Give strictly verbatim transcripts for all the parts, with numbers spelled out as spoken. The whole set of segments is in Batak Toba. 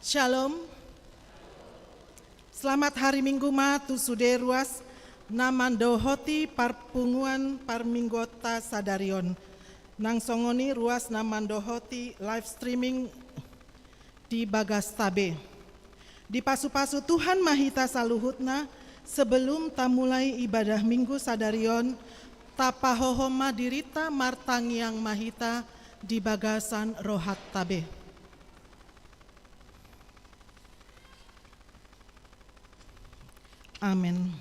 Shalom. Selamat hari Minggu ma tu sude ruas na mandohoti parpunguan parmingguonta sadari on. Nang songon i ruas na mandohoti live streaming di bagasta be. Dipasupasu Tuhan ma hita saluhutna, sebelum tamulai ibadah Minggu sadari on, tapahohom ma dirinta, martangiang ma hita di bagasan rohanta be. Amen.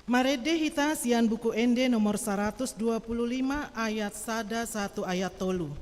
Marende hita sian Buku Ende nomor saratus dua pulu lima ayat sada sahat tu ayat tolu.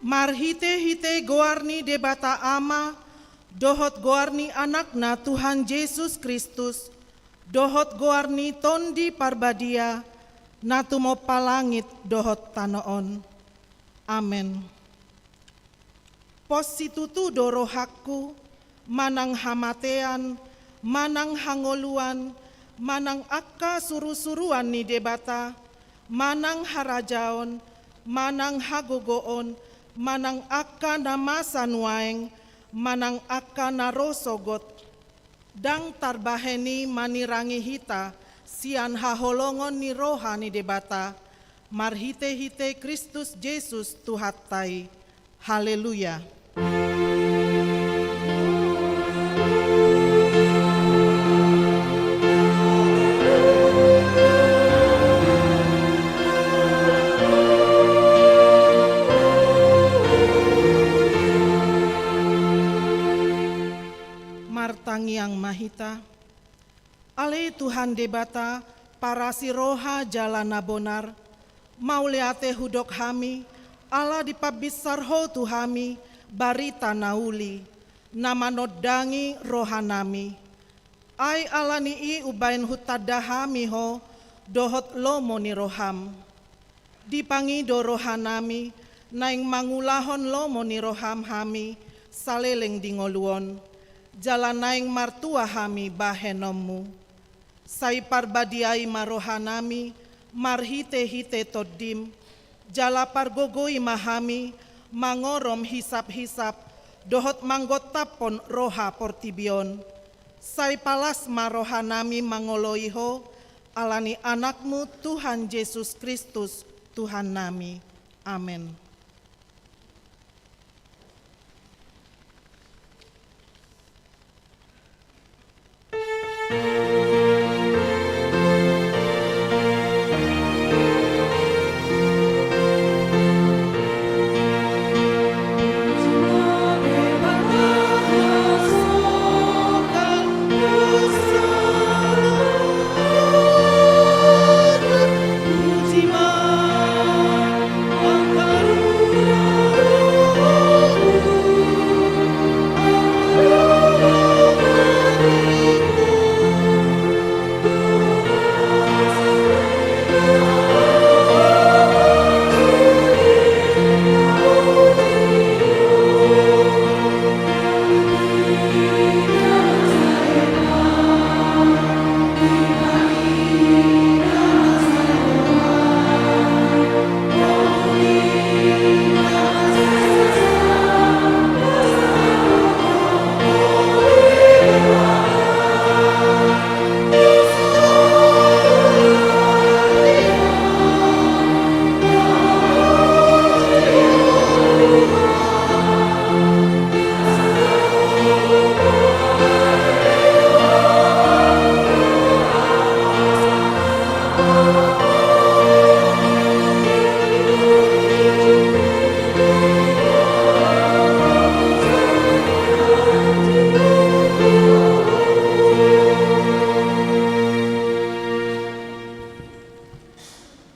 Marhitehite goar ni Debata Ama, dohot goar ni Anakna Tuhan Jesus Kristus, dohot goar ni Tondi Parbadia, na tumompa langit dohot tano on. Amen. Pos situtu do rohangku, manang hamatean, manang hangoluan, manang angka surusuruan ni Debata, manang harajaon, manang hagogoon, manang angka na masa nuaeng, manang angka na ro sogot, ndang tarbahen i manirangi hita sian haholongon ni roha ni Debata, marhitehite Kristus Jesus Tuhanta i. Haleluya. Martangiang ma hita. Ale Tuhan Debata, parasi roha jala na bonar, mauliate hudok hami, ala dipambinsar Ho tu hami barita na uli, na manondangi rohanami. Ai ala ni i umbahen hutanda hami Ho dohot lomo ni roham. Dipangido rohanami, naeng mangulahon lomo ni roham hami saleleng di ngolu on, jala naeng martua hami bahenonmu. Sai parbadiai ma rohanami marhitehite Tondim, jala pargogoi ma hami mangorom hisaphisap dohot manggontaphon roha portibi on. Sai palas ma rohanami mangoloi Ho, ala ni Anakmu Tuhan Jesus Kristus, Tuhannami. Amen.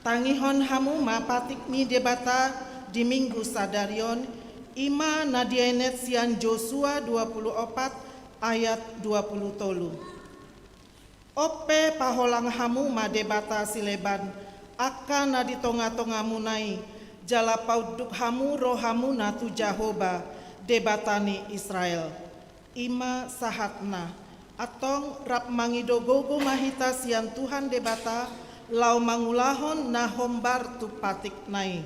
Tangihon hamu ma patik ni Debata di Minggu sadari on, i ma na dienet sian Josua dua pulu opat ayat dua pulu tolu. On pe paholang hamu ma debata sileban, angka na di tongatongamuna i, jala paunduk hamu rohamuna tu Jahowa, Debata ni Israel. I ma sahatna. Antong rap mangido gogo ma hita sian Tuhan Debata, laho mangulahon na hombar tu patikna i.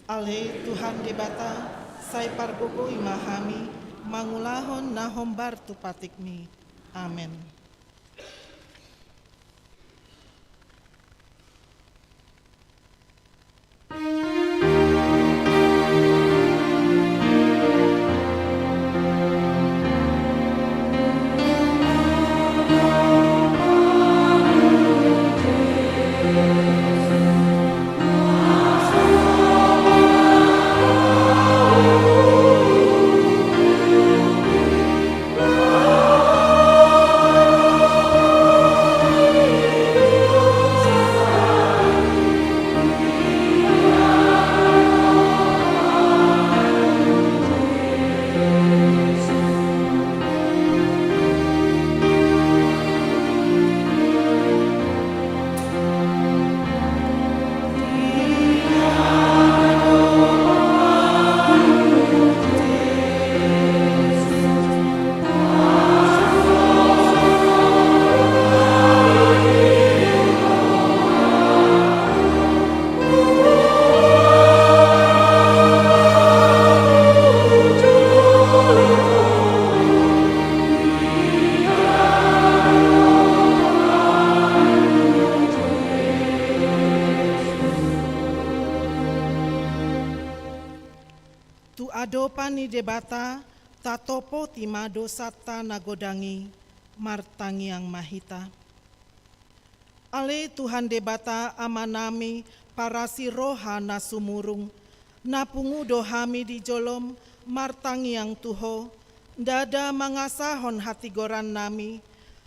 Ale Tuhan Debata, sai pargogoi ma hami mangulahon na hombar tu patikmi. Amen. Tu adopan ni Debata, tatopoti ma dosanta na godang i, martangiang ma hita. Ale Tuhan Debata Amanami, parasi roha na sumurung, na pungu do hami di jolom martangiang tu Ho, ndada mangasahon hatigorannami,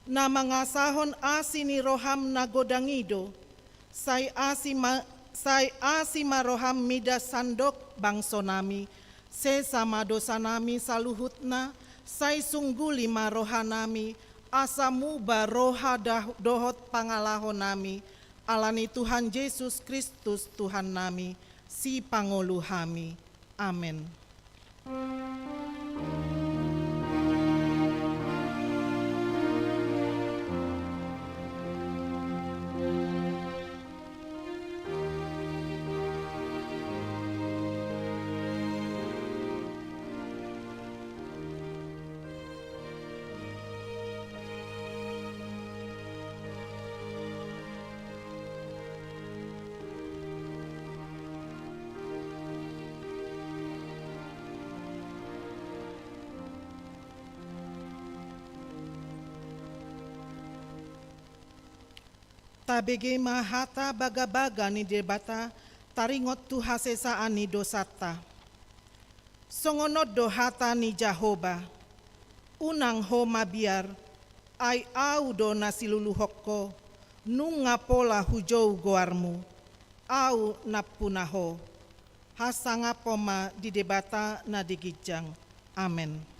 na mangasahon asi ni roham na godang i do. Sai asi ma, sai asi ma roham mida sandok bangsonami, sesa ma dosanami saluhutna, sai sungguli ma rohanami, asa muba roha dah-, dohot pangalahonami, ala ni Tuhan Jesus Kristus Tuhannami, Sipangolu hami. Amen. Tabege ma hata bagabaga ni Debata taringot tu hasesaan ni dosanta. Songon on do hata ni Jahowa: Unang ho mabiar, ai Ahu do na siluluhon ho, nunga pola hujou goarmu, Ahu nampuna ho. Hasangapon ma di Debata na di ginjang. Amen.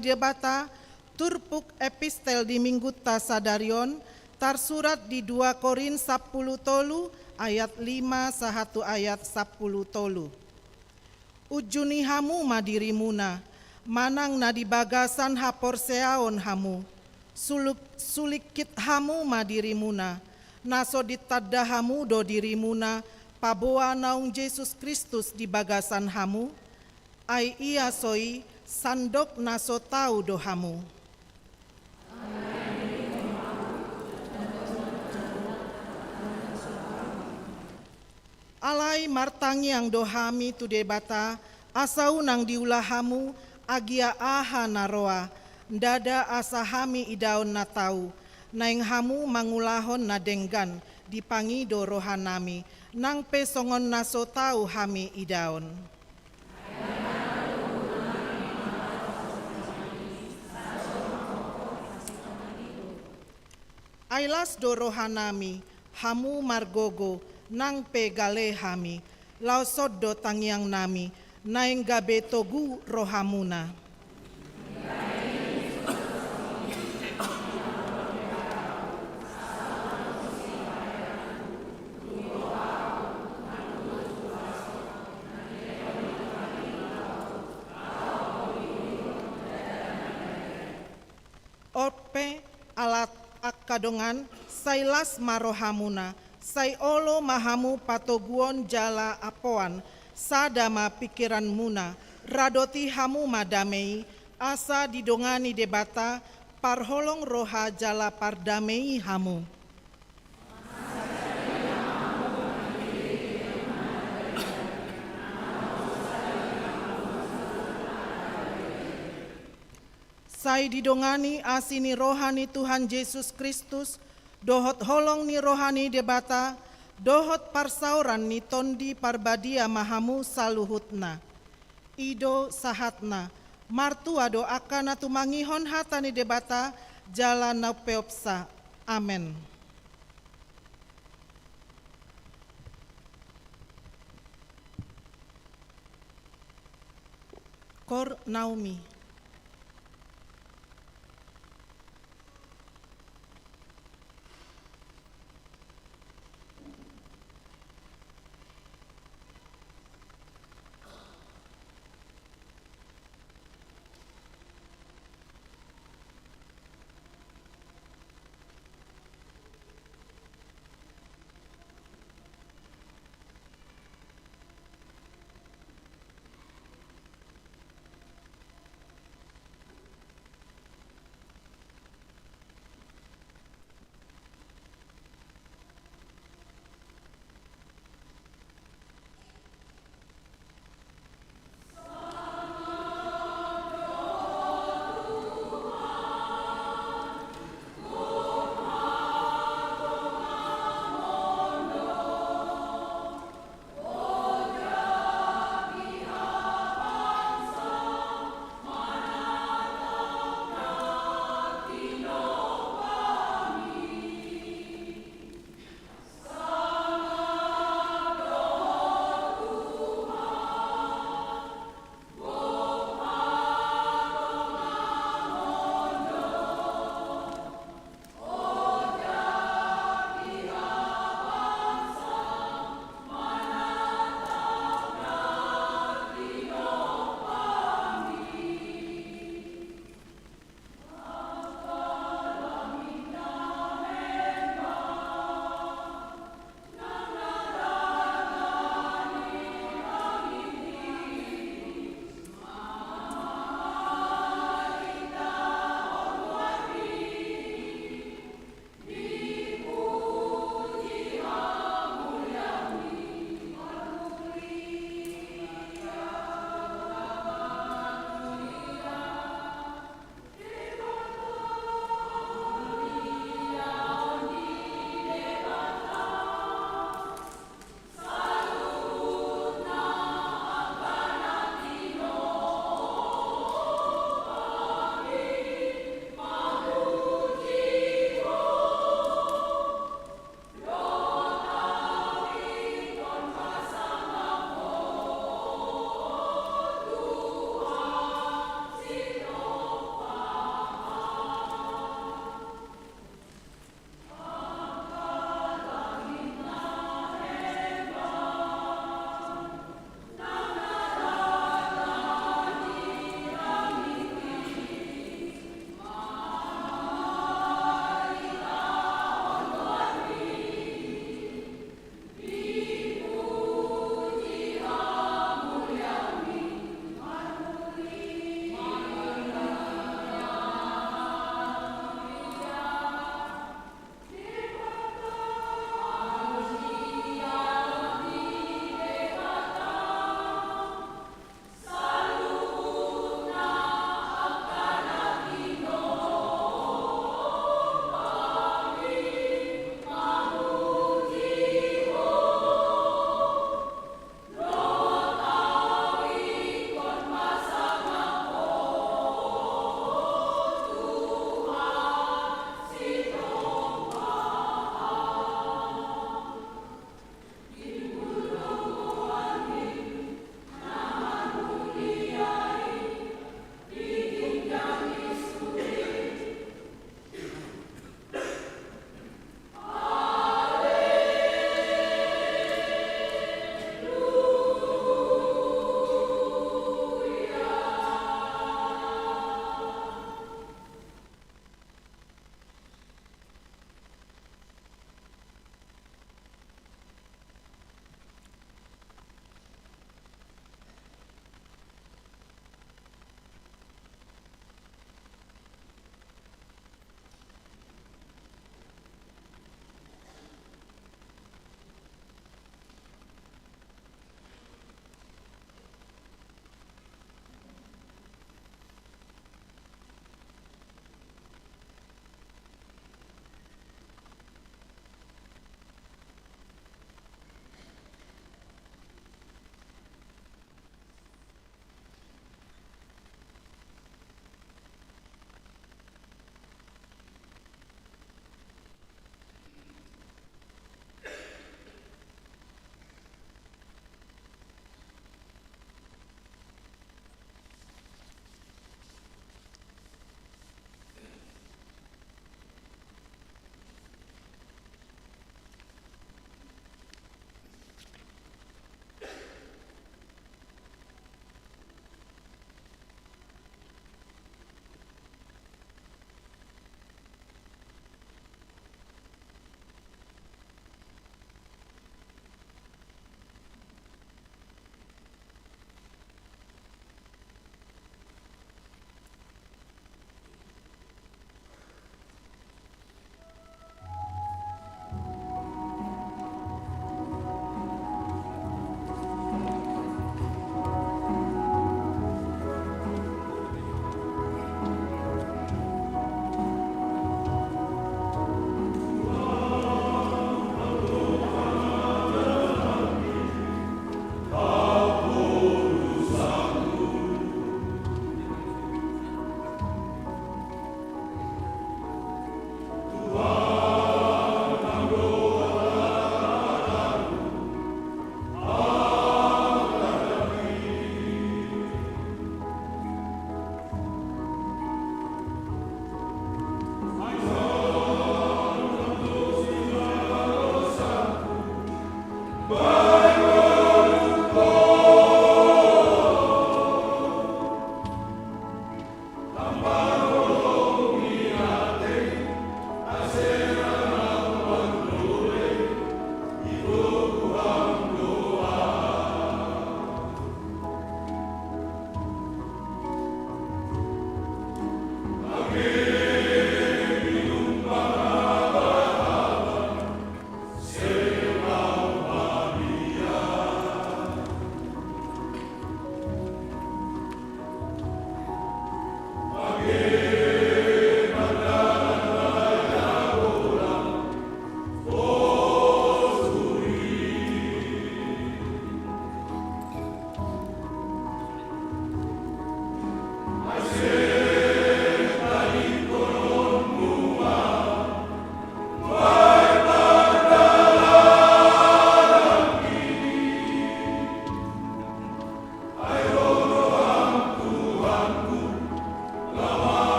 Debata, turpuk epistel di minggunta sadari on, tarsurat di dua Korint sampulu tolu ayat lima sahat tu ayat sampulu tolu. Unjuni hamu ma dirimuna, manang na di bagasan haporseaon hamu. Suluk-, sulingkit hamu ma dirimuna, na so ditanda hamu do dirimuna paboa naung Jesus Kristus di bagasan hamu? Ai ia so i, sandok na so tau do hamu. Alai martangiang do hami tu Debata, asa unang diula hamu agia aha na roa, ndada asa hami idaon na tau, naeng hamu mangulahon na denggan, dipangido rohanami, nang pe songon na so tau hami idaon. Ai las do rohanami, hamu margogo, nang pe gale hami, laos on do tangiangnami, naeng gabe togu rohamuna. On pe, ala angka dongan, sai las ma rohamuna, sai olo ma hamu patoguon jala ampoan, sada ma pingkiranmuna, radoti hamu ma dame i, asa didongani Debata, parholong roha jala pardame i hamu. Sai didongani asi ni roha ni Tuhan Jesus Kristus, dohot holong ni roha ni Debata, dohot parsaoran ni Tondi Parbadia ma hamu saluhutna. I do sahatna, martua do angka na tumangihon hata ni Debata, jala na umpeopsa. Amen. Koor Naomi.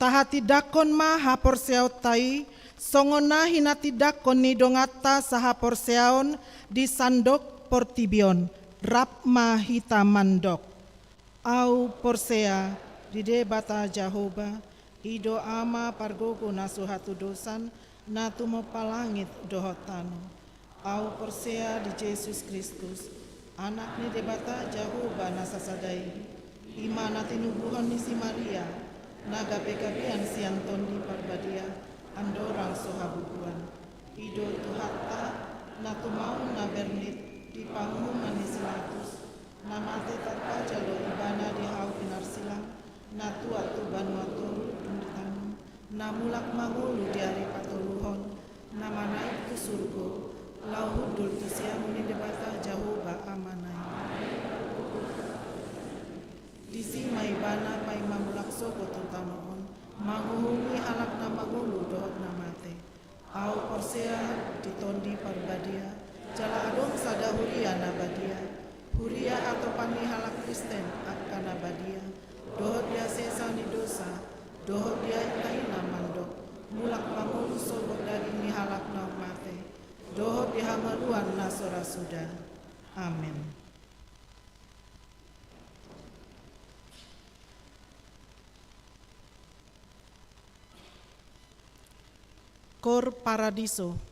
Tahatindangkon ma haporseaonta i, songon na hinatindangkon ni donganta sahaporseaon di sandok portibi on. Rap ma hita mandok. Ahu porsea di Debata Jahowa, i do Ama pargogo na so hatudosan, na tumompa langit dohot tano. Ahu porsea di Jesus Kristus, Anak ni Debata Jahowa na sasada i, i ma na tinubuhon ni si Maria, na gabegabean sian Tondi Parbadia, andorang so habubuan. I do Tuhanta, na tumaon na bernit di panguhuman ni si Pilatus, na mate tarpajal do Ibana di hau pinarsilang, na tuat tu banua toru dung ditangihon, na mulak mangolu di ari patoluhon, na manaek tu surgo, laho hundul tu siamun ni Debata Jahowa Amana i. Disi ma Ibana paima mulak sogot tu tano on, manguhumi halak na mangolu dohot na mate. Ahu porsea di Tondi Parbadia, jala adong sada huria na badia, huria hatopan ni halak Kristen angka na badia, dohot di hasesaan ni dosa, dohot di angka na mandok mulak mangolu sogot daging ni halak naung mate, dohot di hangoluan na so ra suda. Amen. Koor Paradiso.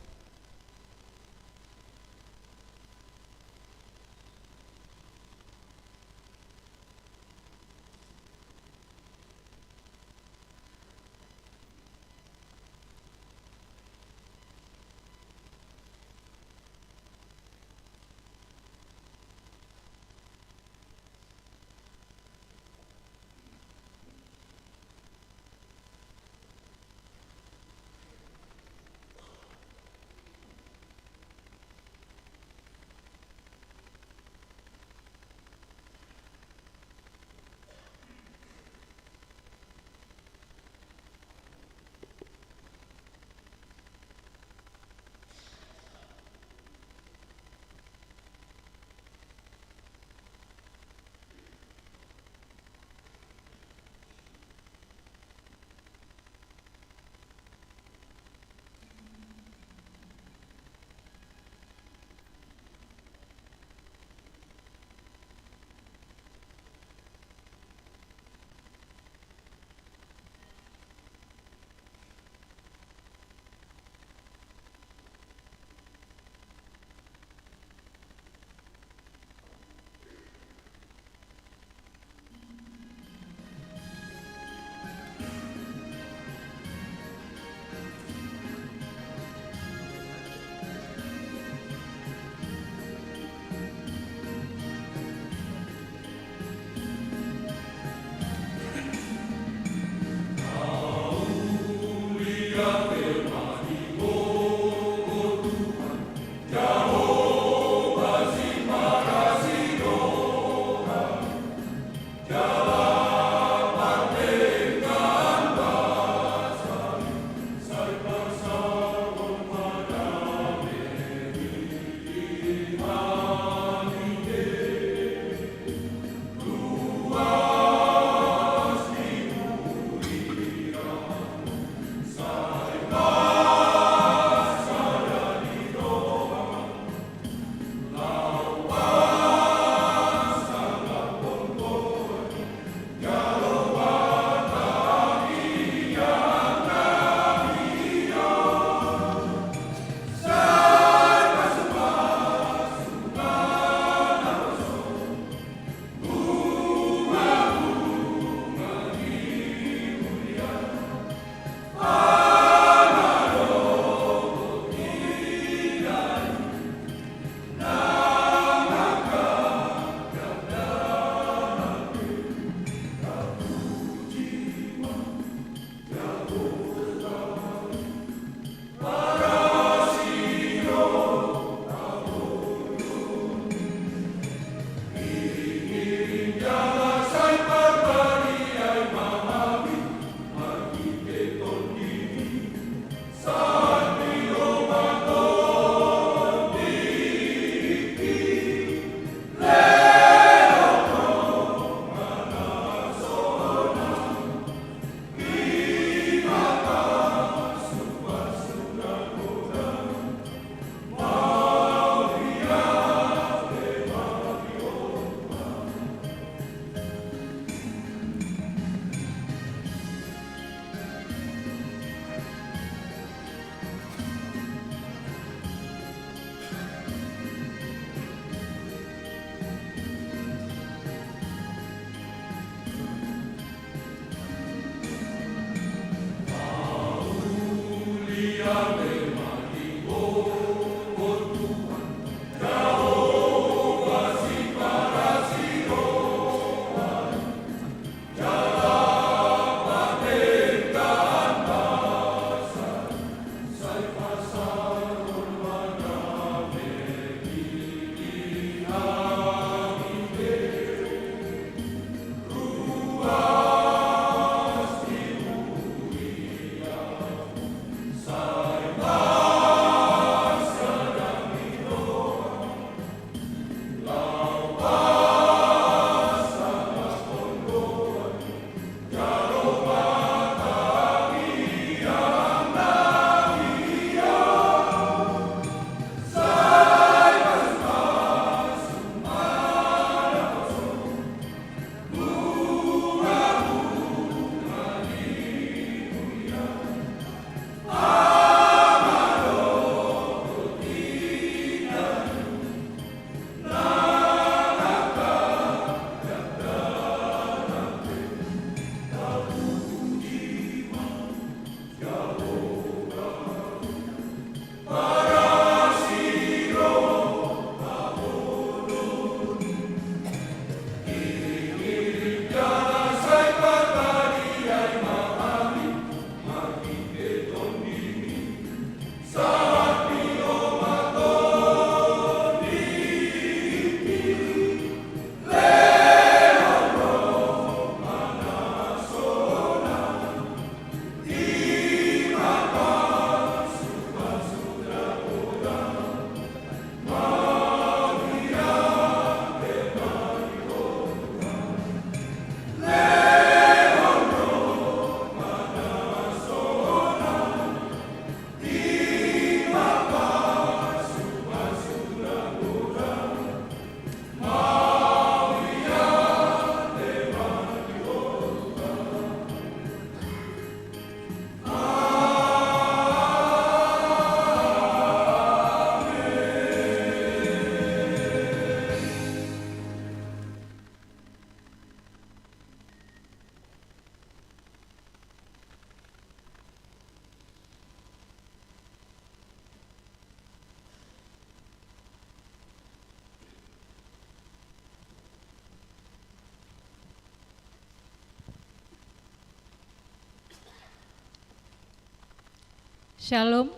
Shalom.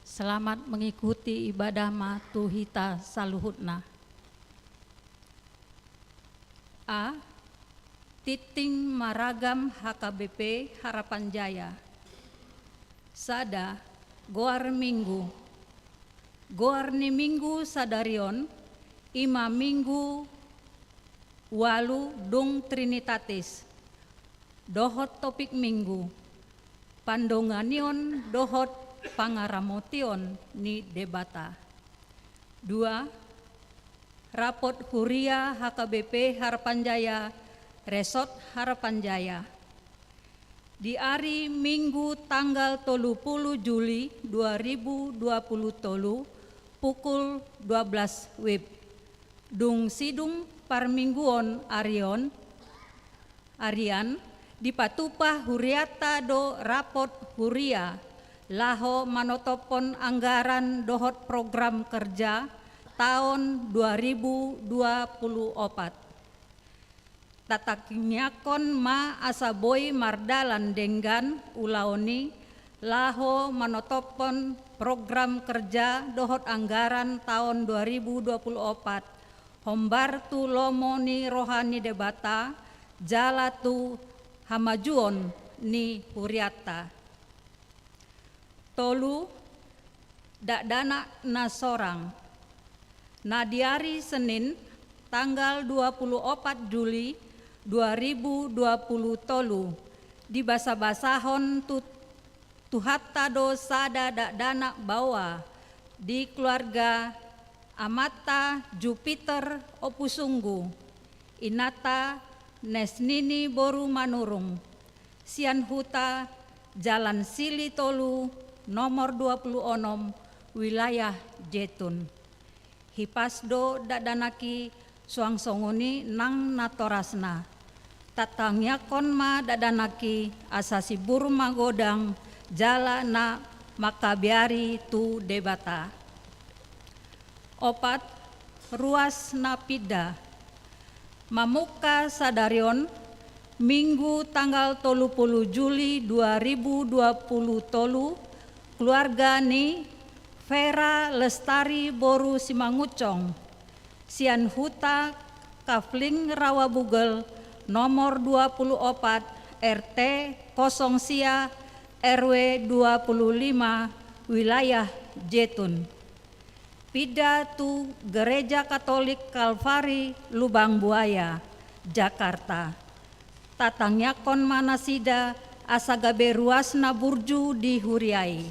Selamat mengikuti ibadah ma tu hita saluhutna. A. Tintin maragam H K B P Harapan Jaya. Sada. Goar Minggu. Goar ni Minggu sadari on i ma Minggu ualu dung Trinitatis. Dohot topik Minggu: Pandonganion dohot pangaramotion ni Debata. Dua. Rapot Huria H K B P Harapan Jaya, Resort Harapan Jaya. Di ari Minggu tanggal tolu pulu Juli dua ribu dua pulu tolu, pukul dua belas wib, dung sidung parmingguon ari on, arian, dipatupa hurianta do rapot huria laho manotophon anggaran dohot program kerja taon dua ribu dua pulu opat. Tatangiangkon ma asa boi mardalan denggan ulaon i laho manotophon program kerja dohot anggaran taon dua ribu dua pulu opat, hombar tu lomo ni roha ni Debata jala tu hamajuon ni hurianta. Tolu. Dakdanak na sorang. Na di ari Senin tanggal dua pulu opat Juli dua ribu dua pulu tolu, dibasabasahon tu Tuhanta do sada dakdanak baoa di keluarga amanta Jupiter Ompusunggu, inanta Nesnini boru Manurung, sian huta Jalan Sili tolu, nomor dua pulu onom, wilayah Jetun. Hipas do dakdanak i suang songon i nang natorasna. Tatangiangkon ma dakdanak i asa sibur magodang jala na mangkabiari tu Debata. Opat. Ruas na pinda. Mamungka sadari on, Minggu tanggal tolu pulu Juli dua ribu dua pulu tolu, keluarga ni Vera Lestari boru Simangunsong, sian huta Kafling Rawa Bugel, nomor dua pulu opat, R T kosong sia, R W dua pulu lima, wilayah Jetun. Pinda tu Gereja Katolik Kalvari Lubang Buaya, Jakarta. Tatangiangkon ma nasida asa gabe ruas na burju di huria i.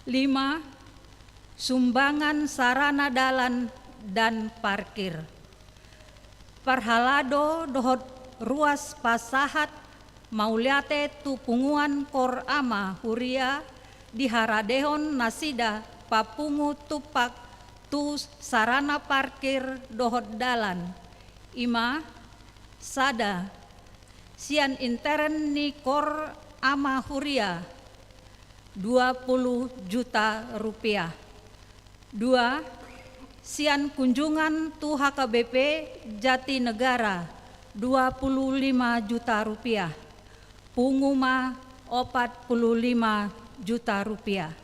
Lima. Sumbangan sarana dalan dan parkir. Parhalado dohot ruas pasahat mauliate tu punguan Kor Ama Huria diharadehon nasida papungu tumpak tu sarana parkir dohot dalan. I ma, sada, sian intern ni Kor Ama Huria, dua pulu juta rupiah. Dua, sian kunjungan tu H K B P Jatinegara, dua pulu lima juta rupiah. Pungu ma opat pulu lima juta rupiah.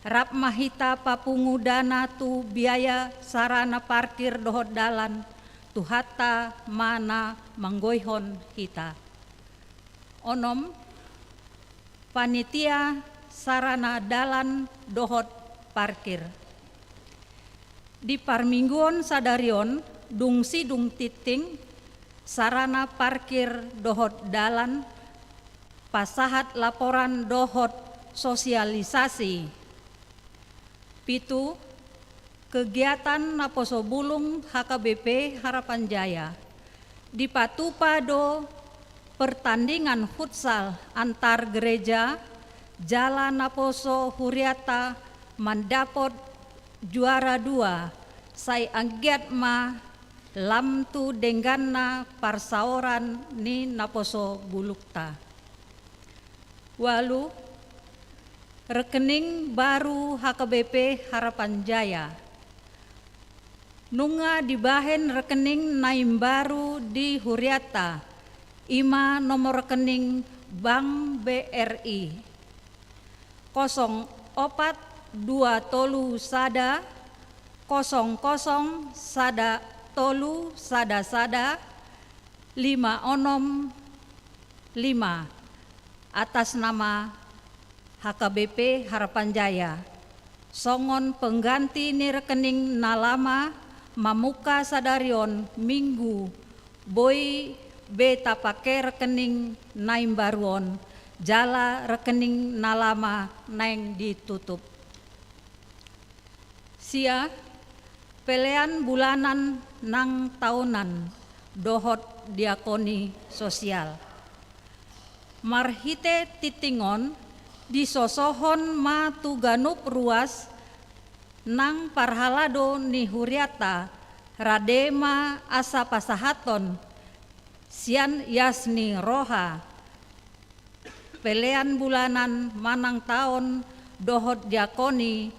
Rap ma hita papungu dana tu biaya sarana parkir dohot dalan, Tuhanta ma na manggoihon hita. Onom. Panitia sarana dalan dohot parkir. Di parmingguon sadari on, dung sidung tintin, sarana parkir dohot dalan, pasahat laporan dohot sosialisasi. Pitu. Kegiatan naposo bulung H K B P Harapan Jaya. Dipatupa do pertandingan futsal antar gereja, jala naposo hurianta mandapot juara dua, sai anggiat ma lam tu dengganna parsaoran ni naposo bulungta. Ualu. Rekening baru H K B P Harapan Jaya. Nunga dibahen rekening na imbaru di hurianta, I ma nomor rekening Bank B R I: kosong opat dua tolu sada kosong kosong sada tolu sada sada lima onom lima, atas nama H K B P Harapan Jaya, songon pengganti ni rekening na lama mamungka sadari on Minggu, boi be tapake rekening na imbaru on, jala rekening na lama naeng ditutup. Sia, pelean bulanan nang taonan dohot diakoni sosial. Marhite tingting on, disosohon ma tu ganup ruas nang parhalado ni hurianta, rade ma asa pasahathon sian ias ni roha pelean bulanan manang taon dohot diakoni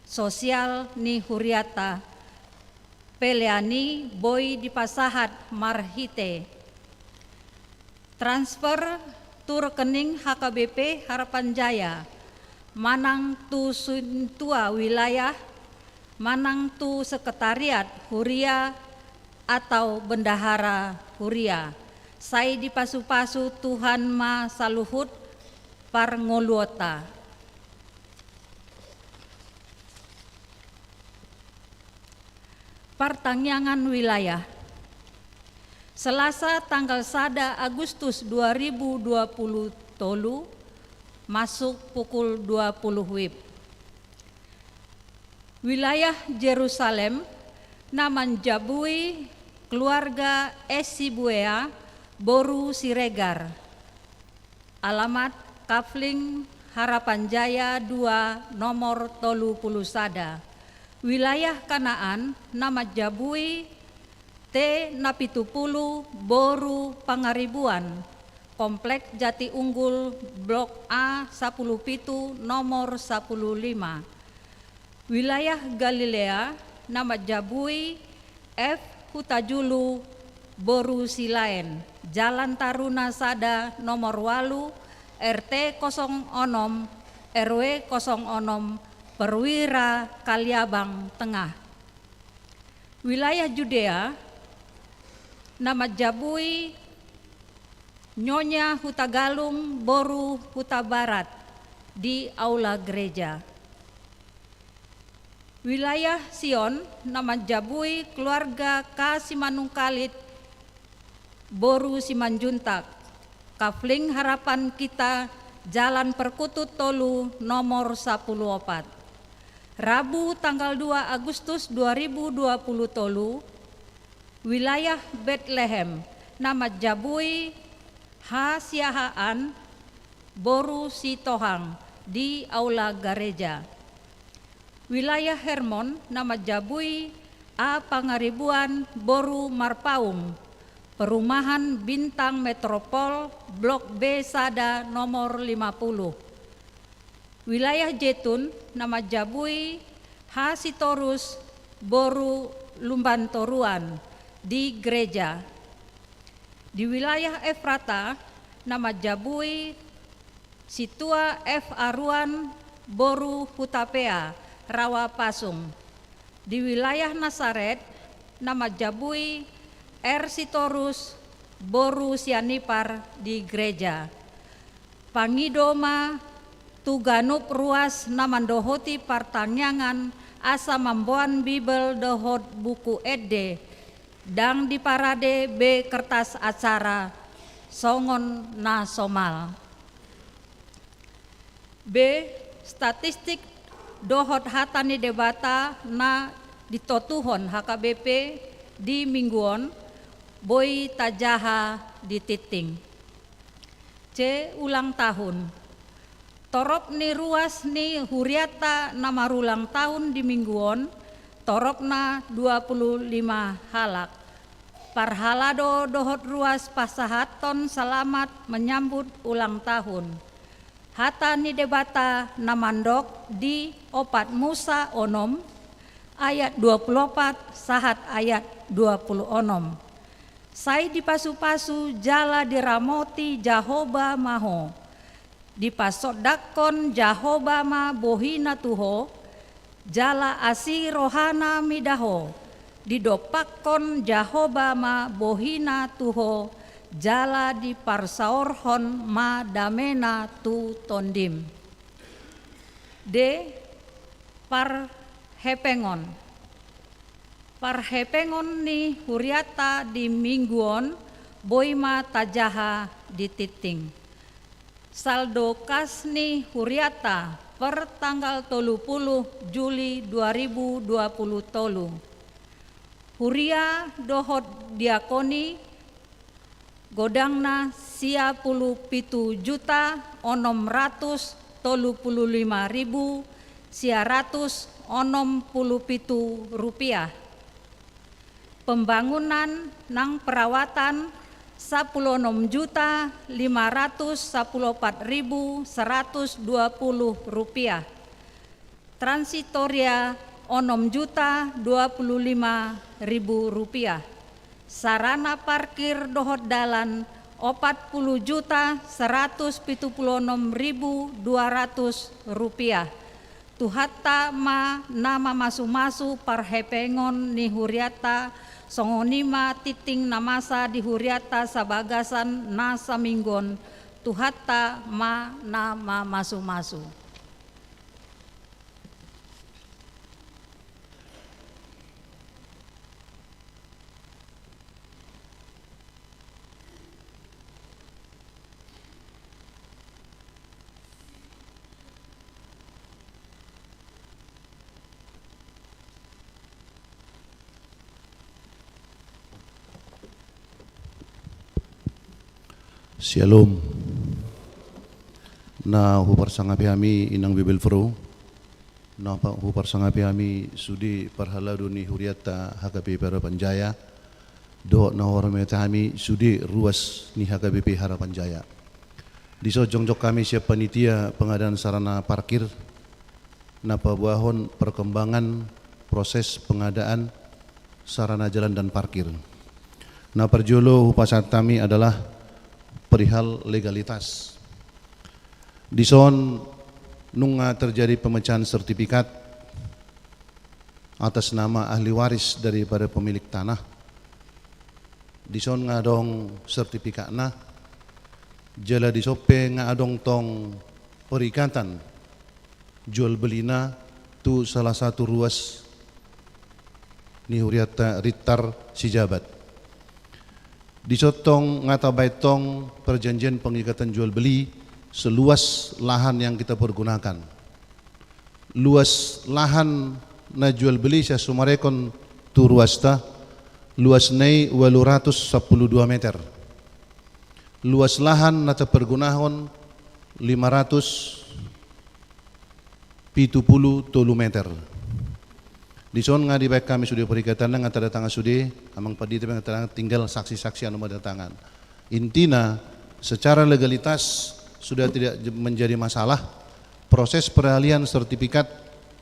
sosial ni hurianta. Pelean i boi dipasahat marhite transfer tu rekening H K B P Harapan Jaya, manang tu sintua wilayah, manang tu sekretariat huria atau bendahara huria. Sai dipasupasu Tuhan ma saluhut parngoluonta. Partangiangan wilayah. Selasa tanggal sada Agustus dua ribu dua puluh tolu, masuk pukul dua puluh WIB. Wilayah Jerusalem na manjabui keluarga Esibuea boru Siregar. Alamat: Kafling Harapan Jaya dua, nomor tolu pulu sada. Wilayah Kanaan na manjabui T na pitu pulu boru Pangaribuan, Komplek Jati Unggul, Blok A sapulu pitu, nomor sapulu lima. Wilayah Galilea na manjabui F Hutajulu boru Silaen, Jalan Taruna sada, nomor walu, R T kosong onom, R W kosong onom, Perwira Kaliabang Tengah. Wilayah Judea na manjabui Nyonya Hutagalung boru Hutabarat di aula gereja. Wilayah Sion na manjabui keluarga K Simanungkalit boru Simanjuntak, Kafling Harapan Kita, Jalan Perkutut tolu, nomor sapulu opat. Rabu tanggal dua Agustus dua ribu dua puluh tolu, wilayah Betlehem na manjabui H Siahaan boru Sitohang di aula gareja. Wilayah Hermon na manjabui A Pangaribuan boru Marpaung, Perumahan Bintang Metropol, Blok B sada, nomor lima puluh. Wilayah Jetun na manjabui H Sitorus boru Lumbantoruan di gereja. Di wilayah Efrata na manjabui Sintua F Aruan boru Hutapea, Rawa Pasung. Di wilayah Nasaret na manjabui R Sitorus boru Sianipar di gereja. Pangido ma tu ganup ruas na mandohoti partangiangan asa mamboan Bibel dohot buku ende, ndang diparade be kertas acara songon na somal. B. Statistik dohot hata ni Debata na ditotuhon H K B P di minggu on, boi tajaha di tingting. C. Ulang tahun. Torop ni ruas ni hurianta na marulang tahun di minggu on, toropna dua pulu lima halak. Parhalado dohot ruas pasahathon salamat menyambut ulang tahun. Hata ni Debata na mandok di opat Musa onom, ayat dua pulu opat sahat ayat dua pulu onom. Sai dipasupasu jala diramoti Jahowa ma ho. Dipasondanghon Jahowa ma bohina tu ho, jala asi rohana mida ho. Didompakhon Jahowa ma bohina tu ho, jala diparsaorhon ma damena tu tondim. D. Parhepengon. Parhepengon ni hurianta di minggu on boi ma tajaha di tingting. Saldo kas ni hurianta per tanggal tolu pulu Juli dua ribu dua pulu tolu. Huria dohot diakoni godangna sia pulu pitu juta onom ratus tolu pulu lima ribu sia ratus onom pulu pitu rupiah. Pembangunan nang perawatan sapulu onom juta lima ratus sapulu opat ribu saratus dua pulu rupiah. Transitoria onom juta dua pulu lima ribu rupiah. Sarana parkir dohot dalan opat pulu juta saratus pitu pulu onom ribu dua ratus rupiah. Tuhanta ma na mamasumasu parhepengon ni hurianta, songon i ma tingting na masa di hurianta sabagasan na saminggu on. Tuhanta ma na mamasumasu. Syalom. Na huparsangapi hami inang bibelvrouw, na pa-, huparsangapi hami sude parhalado ni hurianta H K B P Harapan Jaya, dohot na huhormati hami sude ruas ni H K B P Harapan Jaya. Dison jongjong hami sian panitia pengadaan sarana parkir, na paboahon perkembangan proses pengadaan sarana jalan dan parkir. Na parjolo hupasahat hami adalah perihal legalitas. Dison nunga terjadi pemecahan sertifikat atas nama ahli waris daripada pemilik tanah. Dison nga adong sertifikatna, jala dison pe nga adong tong perikatan jual belina tu salah satu ruas ni hurianta Ritar Sijabat. Dison tong nga tabaen tong perjanjian pengikatan jual beli seluas lahan yang kita pergunakan. Luas lahan na jual beli sian sumarekon tu ruasta, luasna i ualu ratus sampulu dua meter. Luas lahan na tapargunahon lima ratus pitu pulu tolu meter. Dison nga dibaen hami sude perikatanna, nga tanda tangan sude, amang pandita pe nga tanda tangan, tinggal saksi-saksi anu ma tanda tangan. Intina, secara legalitas sudah tidak j-, menjadi masalah. Proses peralihan sertifikat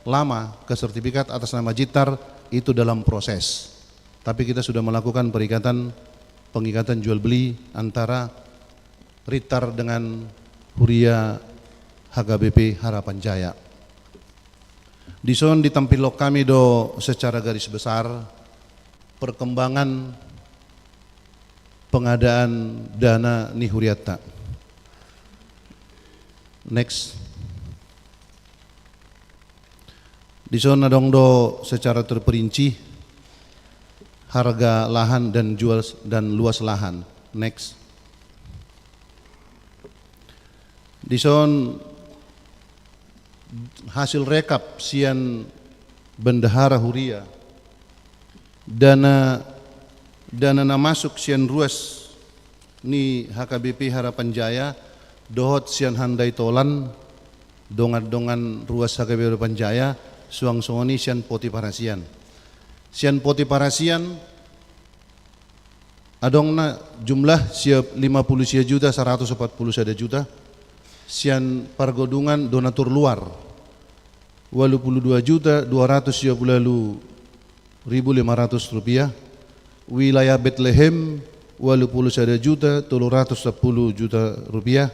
lama ke sertifikat atas nama Jitar itu dalam proses. Tapi kita sudah melakukan perikatan, pengikatan jual beli antara Ritar dengan huria H K B P Harapan Jaya. Dison ditampilhon hami do secara garis besar perkembangan pengadaan dana ni hurianta. Next. Dison adong do secara terperinci harga lahan dan jual s-, dan luas lahan. Next. Dison hasil rekap sian bendahara huria, dana, dana na masuk sian ruas ni H K B P Harapan Jaya dohot sian handai tolan, dongan-dongan ruas H K B P Harapan Jaya, suang songon i sian poti parasian. Sian poti parasian, adongna jumlah sia lima pulu sia juta saratus opat pulu sada juta, sian pargodungan donatur luar, ualu pulu dua juta dua ratus sia pulu ualu ribu lima ratus rupiah, wilayah Betlehem, ualu pulu sada juta tolu ratus sampulu juta rupiah.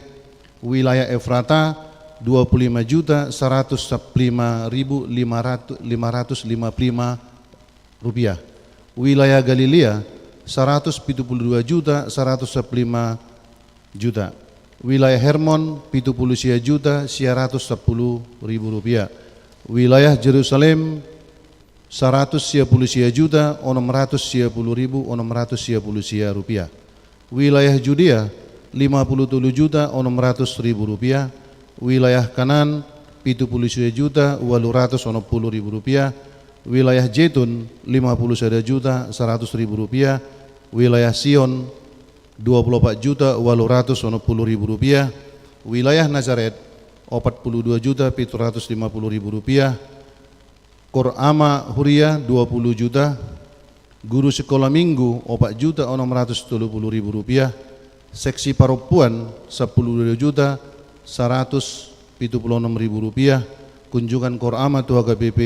Wilayah Efrata, dua pulu lima juta seratus lima ribu lima ratus, lima ratus lima puluh lima rupiah. Wilayah Galilea, seratus pitu pulu dua juta seratus lima juta. Wilayah Hermon, pitu pulu sia juta sia ratus sampulu ribu rupiah. Wilayah Jerusalem, saratus sia pulu sia juta onom ratus sia pulu ribu onom ratus sia pulu sia rupiah. Wilayah Judea, lima pulu tolu juta onom ratus ribu rupiah. Wilayah Kanaan, pitu pulu sia juta ualu ratus onom pulu ribu rupiah. Wilayah Jetun, lima pulu sada juta saratus ribu rupiah. Wilayah Sion, dua pulu opat juta ualu ratus onom pulu ribu rupiah. Wilayah Nazaret, opat pulu dua juta pitu ratus lima pulu ribu rupiah. Kor Ama Huria, dua pulu juta. Guru sikola minggu, opat juta onom ratus tolu pulu ribu rupiah. Seksi parompuan, sampulu dua juta saratus pitu pulu onom ribu rupiah. Kunjungan Kor Ama tu H K B P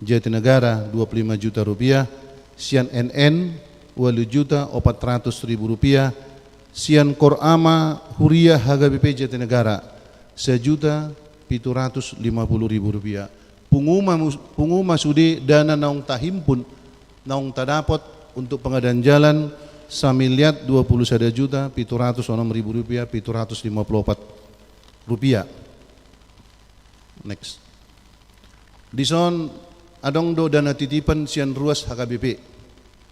Jatinegara, dua pulu lima juta rupiah. Sian N N, ualu juta opat ratus ribu rupiah. Sian Kor Ama Huria H K B P Jatinegara, sajuta pitu ratus lima pulu ribu rupiah. Punguma mus-, punguma sude dana naung tahimpun, naung tadapot untuk pengadaan jalan, samiliar dua pulu sada juta pitu ratus onom ribu rupiah pitu ratus lima pulu opat rupiah. Next. Dison adong do dana titipan sian ruas H K B P.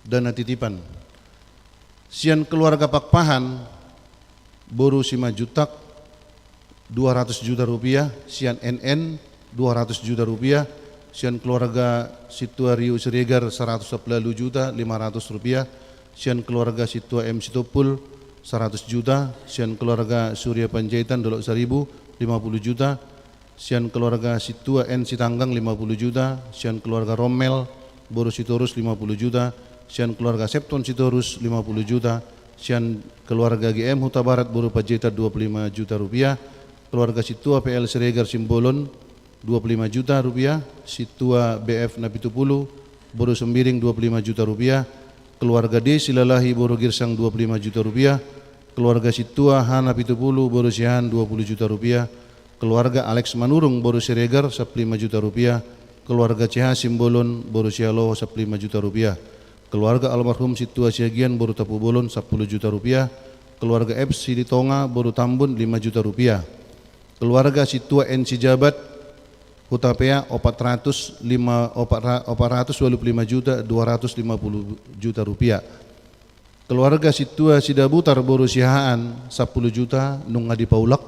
Dana titipan. Sian keluarga Pakpahan, boru Simanjuntak, dua ratus juta rupiah. Sian N N, dua ratus juta rupiah. Sian keluarga Sintua Riu Siregar, saratus sampulu ualu juta lima ratus rupiah. Sian keluarga Sintua M Sitompul, saratus juta. Sian keluarga Surya Panjaitan, Dolok Saribu, lima puluh juta. Sian keluarga Sintua N Sitanggang, lima puluh juta. Sian keluarga Rommel, boru Sitorus, lima puluh juta. Sian keluarga Septon Sitorus, lima puluh juta. Sian keluarga G M Hutabarat, boru Panjaitan, dua puluh lima juta rupiah. Keluarga Sintua P L Siregar Simbolon, dua puluh lima juta rupiah. Sintua B F Napitupulu, boru Sembiring, dua puluh lima juta rupiah. Keluarga D Silalahi, boru Girsang, dua puluh lima juta rupiah. Keluarga Sintua H Napitupulu, boru Siahaan, dua puluh juta rupiah. Keluarga Alex Manurung, boru Siregar, sampulu lima juta rupiah. Keluarga C H Simbolon, boru Sialoho, sampulu lima juta rupiah. Keluarga almarhum Sintua Siagian, boru Tampubolon, sampulu juta rupiah. Keluarga F Silitonga, boru Tambun, lima juta rupiah. Keluarga Sintua N Sijabat, Hutapea, opat ratus lima, opat ra-, opat ratus ualu pulu lima juta dua ratus lima pulu juta rupiah. Keluarga Sintua Sidabutar, boru Siahaan, sampulu juta, nunga dipaulak.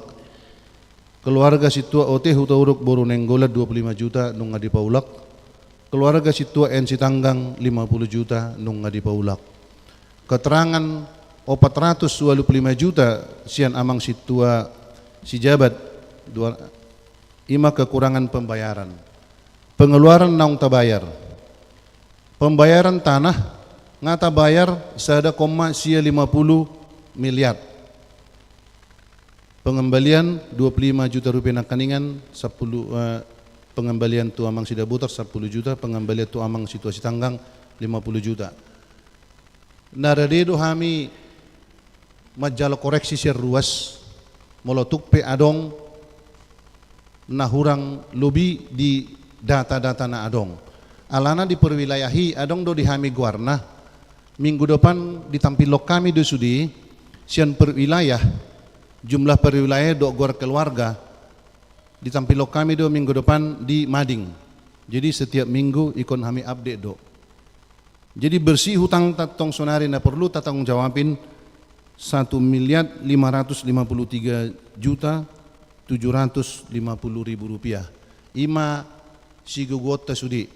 Keluarga Sintua O T Hutauruk, boru Nainggolan, dua puluh lima juta, nunga dipaulak. Keluarga Sintua N Sitanggang, lima puluh juta, nunga dipaulak. Keterangan opat ratus ualu pulu lima juta sian amang Sintua Sijabat, dua, ima kekurangan pembayaran. Pengeluaran naung tabayar. Pembayaran tanah, nga tabayar sada koma sia lima pulu miliar. Pengembalian dua puluh lima juta rupiah nangkaningan, sampulu, eh, pengembalian tu amang Sidabutar sampulu juta, pengembalian tu amang Sintua Sitanggang lima puluh juta. Na rade do hami manjalo koreksi sian ruas, molo tung pe adong na hurang lobi di data-data na adong. Alana di perwilayah i adong do di hami goarna. Minggu depan ditampilhon hami do sude sian perwilayah, jumlah perwilayah dohot goar keluarga, ditampilhon hami do minggu depan di mading. Jadi setiap minggu ingkon hami update do. Jadi bersih hutangta tong sonari na porlu tatanggung jawabin satu miliar lima ratus lima puluh tiga juta tujuh ratus lima puluh ribu rupiah. Ima sigogoonta sude.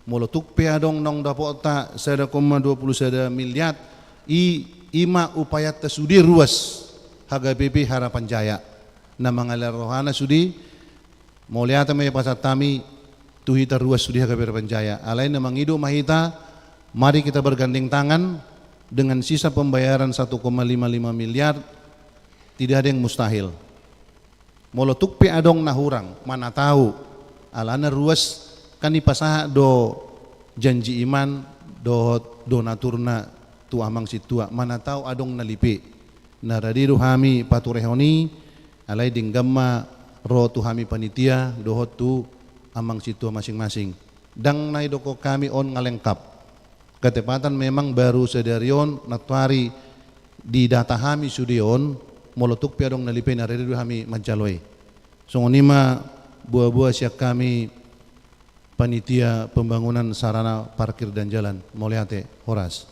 Molo tung pe adong naung dapotta sada koma dua puluh sada miliar, i, ima upayanta sude ruas H K B P Harapan Jaya. Na mangalehon rohana sude, mauliate ma i pasahat hami tu hita ruas sude H K B P Harapan Jaya. Alai na mangido ma hita, mari kita bergandeng tangan dengan sisa pembayaran satu koma lima lima miliar, tidak ada yang mustahil. Molo tung pe adong na hurang, mana tahu, alana ruas kan dipasahat do janji iman dohot donaturna tu amang sintua, mana tau adong na lipe. Na rade do hami paturehon i, alai denggan ma ro tu hami panitia dohot tu amang sintua masing-masing. Ndang na idokkon hami on nga lengkap. Ketepatan memang baru sadari on nantoari didata hami sude on, molo tung pe adong na lipe na rade do hami manjalo i. Songon i ma boa-boa sian hami panitia pembangunan sarana parkir dan jalan. Mauliate, horas.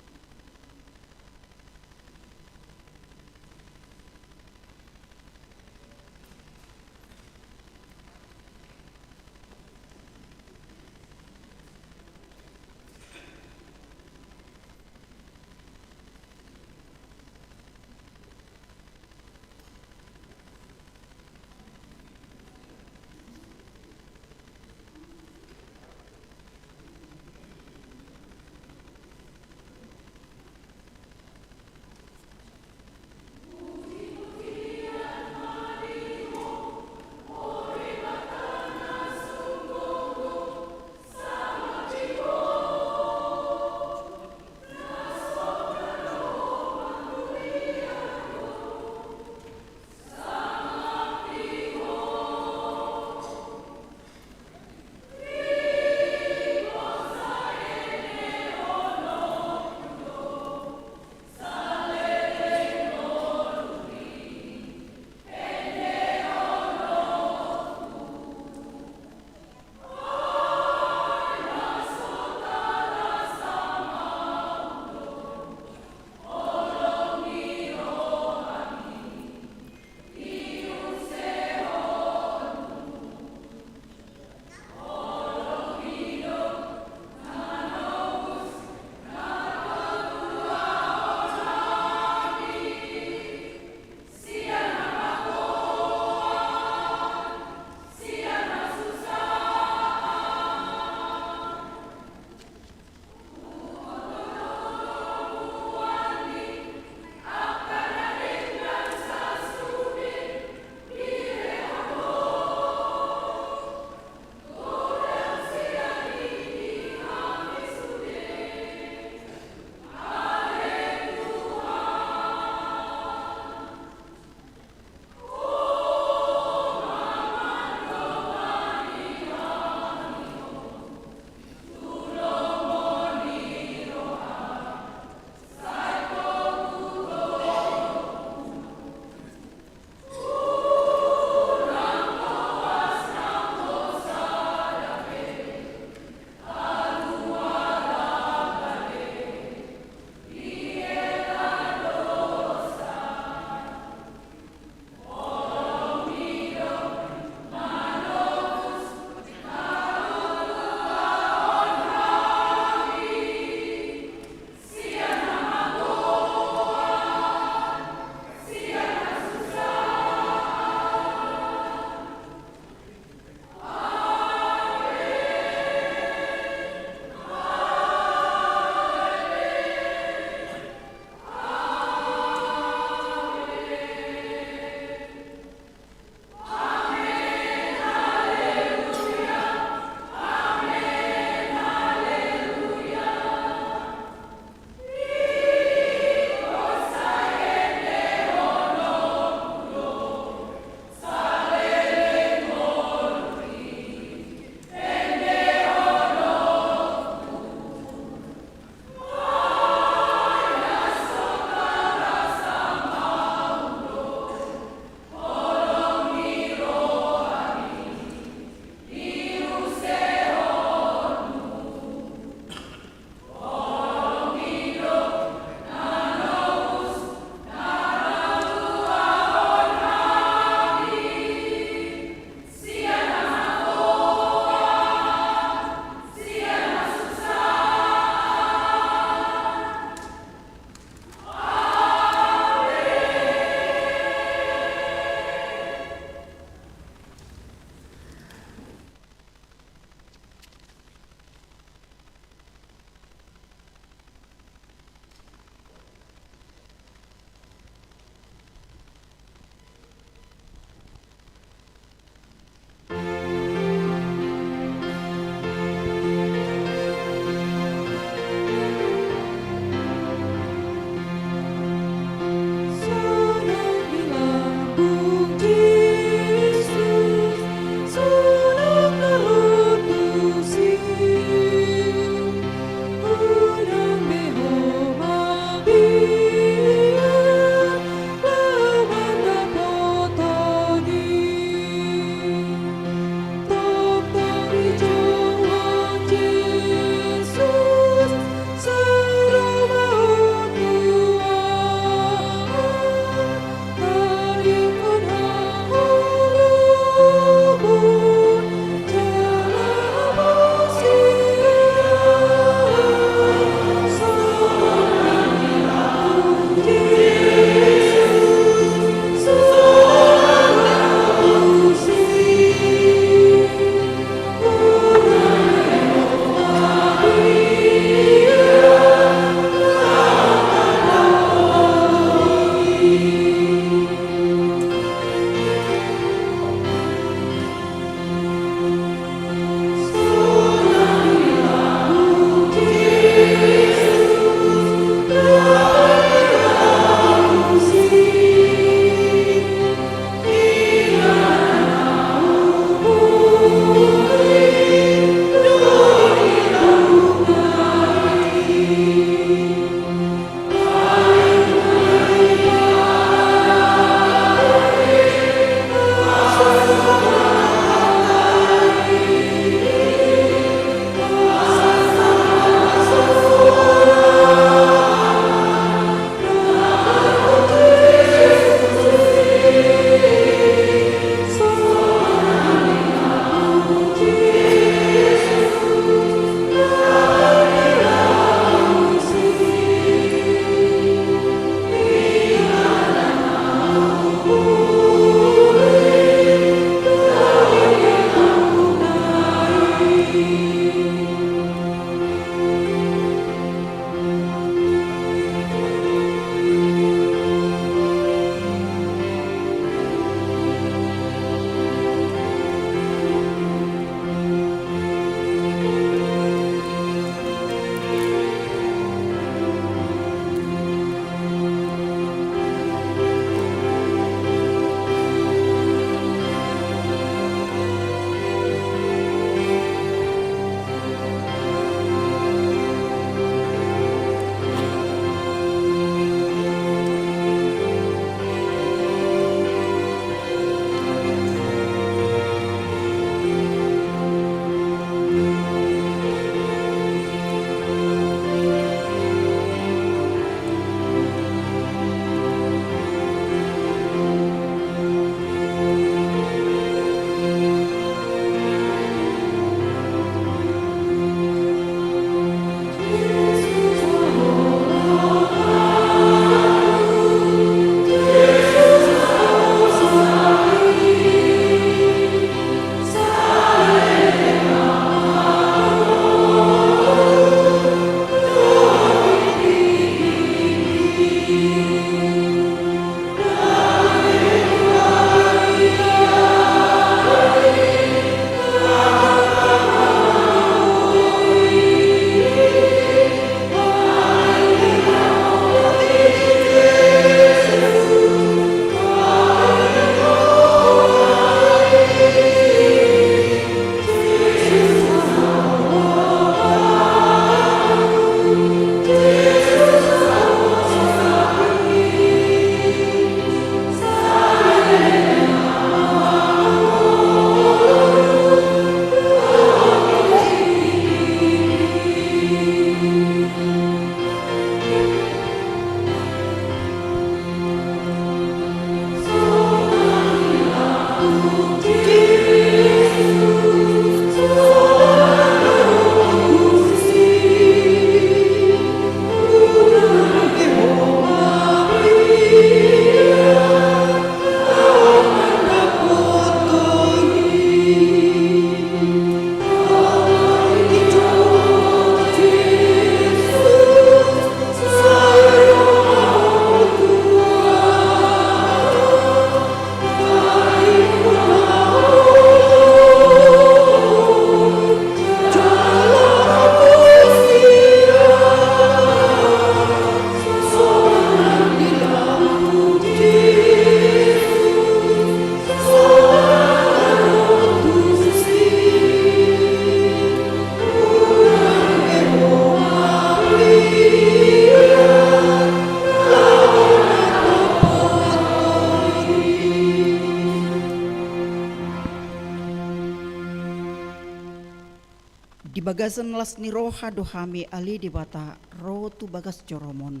Bagasan las ni roha do hami ale Debata ro tu bagas joroMon,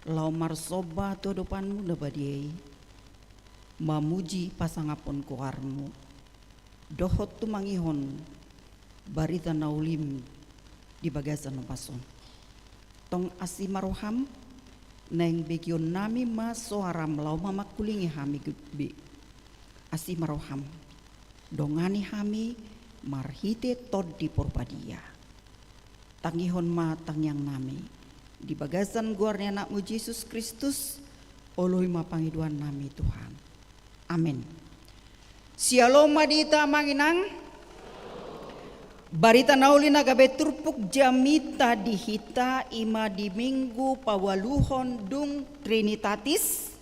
laho marsomba tu adopanMu na badia i, mamuji pasangaphon goarMu, dohot tumangihon barita na ulim di bagasan ombas on. Tong asi ma rohaM, naeng begeonnami ma soaraM laho mamangkulingi hami be. Asi ma rohaM, dongani hami marhite Tondi Porbadia. Tangihon ma tangiangnami di bagasan goar ni AnakMu Jesus Kristus, oloi ma pangidoannami Tuhan. Amen. Syalom ma di hita amang inang. Barita na uli na gabe turpuk jamita di hita i ma di Minggu paualuhon dung Trinitatis,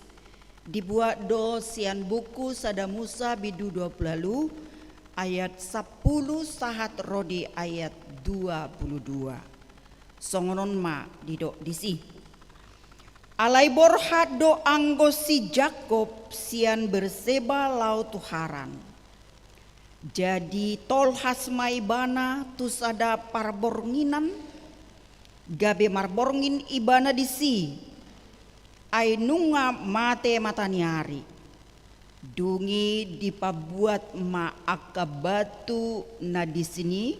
dibuat do sian buku Sada Musa bindu dua pulu ualu ayat sampulu sahat ro di ayat dua pulu dua. Songon on ma didok disi. Alai borhat do anggo si Jakkob sian Berseba laho tu Haran. Jadi tolhas ma ibana tu sada parbornginan, gabe marborngin ibana disi, ai nunga mate mataniari. Dung i dipabuat ma angka batu na disi i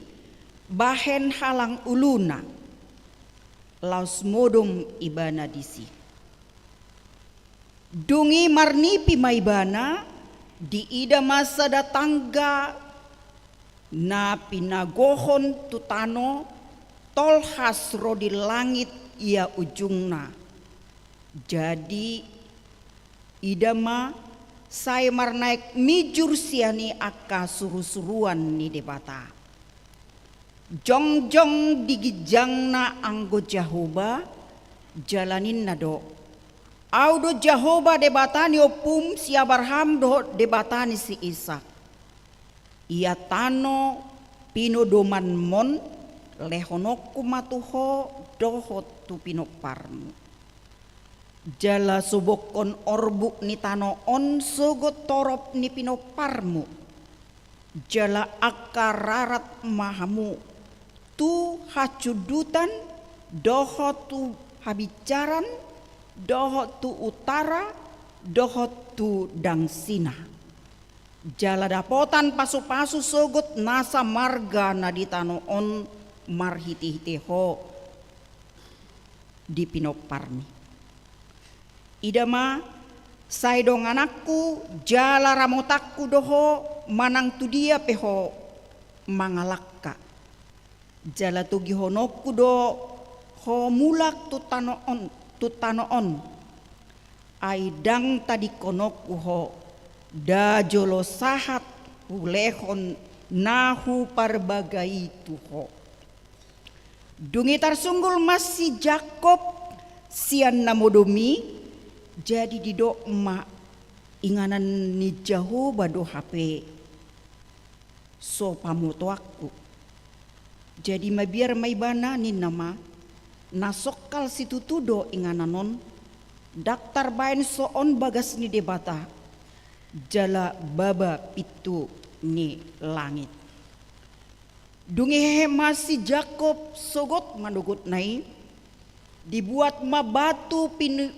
bahen halang uluna, laos modom ibana disi. Dung i marnipi ma ibana, diida ma sada tangga na pinagohon tu tano, tolhas ro di langit ia ujungna. Jadi ida ma sai marnaek mijur sian i angka surusuruan ni Debata. Jongjong di ginjangna anggo Jahowa, jala ninna do: Ahu do Jahowa Debata ni ompum si Abraham dohot Debata ni si Isak. Ia tano pinodomanmon lehononku ma tu ho dohot tu pinomparmu. Jala sobokkon orbuk ni tano on sogot torop ni pinomparmu. Jala angka rarat ma hamu tu hacundutan, dohot tu habincaran, dohot tu utara, dohot tu dangsina. Jala dapotan pasupasu sogot nasa marga na di tano on marhitehite ho di pinomparmi. Ida ma, sai dongananku jala ramotanku do ho manang tu dia pe ho mangalangka. Jala togihononku do ho mulak tu tano on, tu tano on. Ai ndang tadingkononku ho, nda jolo sahat hulehon na huparbaga i tu ho. Dung i tarsunggul ma si Jakkob sian na modom i, jadi didok ma inganan ni Jahowa do hape so pamotoanku. Jadi mabiar ma ibana ninna ma, na songkal situtu do inganan on, ndang tarbaen so on bagas ni Debata, jala baba pintu ni langit. Dung i hehe ma si Jakkob sogot manogotna i, dibuat ma batu pin-,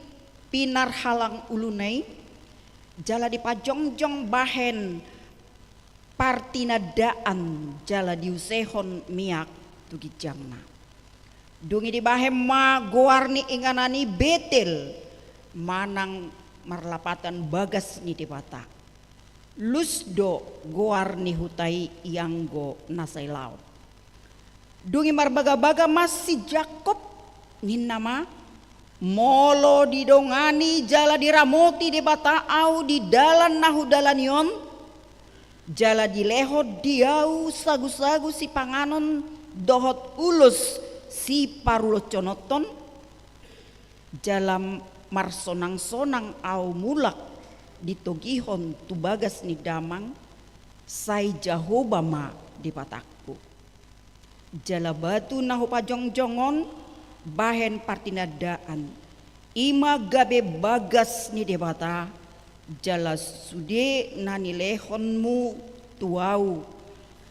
pinarhalang uluna i, jala dipajongjong bahen partinandaan jala diusehon miak tu ginjangna. Dung i dibahen ma goar ni inganan i Betel, manang marlapatan bagas ni Debata. Lus do goar ni huta i ianggo na sai laon. Dung i marbagabaga ma si Jakkob, ninna ma, molo didongani jala diramoti Debata ahu di dalan na hudalani on, jala dilehon di ahu sagusagu sipanganon dohot ulos siparuloshononhon, jala marsonangsonang ahu mulak ditogihon tu bagas ni damang, sai Jahowa ma Debatangku. Jala batu na hupajongjong on bahen partinandaan, i ma gabe bagas ni Debata, jala sude na nilehonmu tu ahu,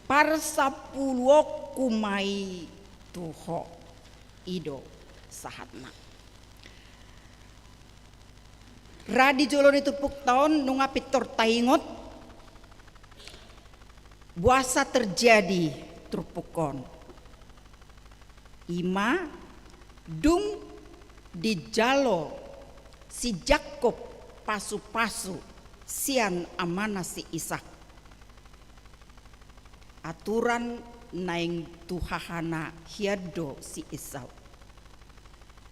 parsampuluonku Huboanku ma i tu ho. I do sahatna. Ra di jolo ni turpukta on nunga pintor taingot boasa terjadi turpuk on. I ma dung dijalo si Jakkob pasu-pasu sian amana si Ishak. Aturan naeng tu hahana hian do si Esau.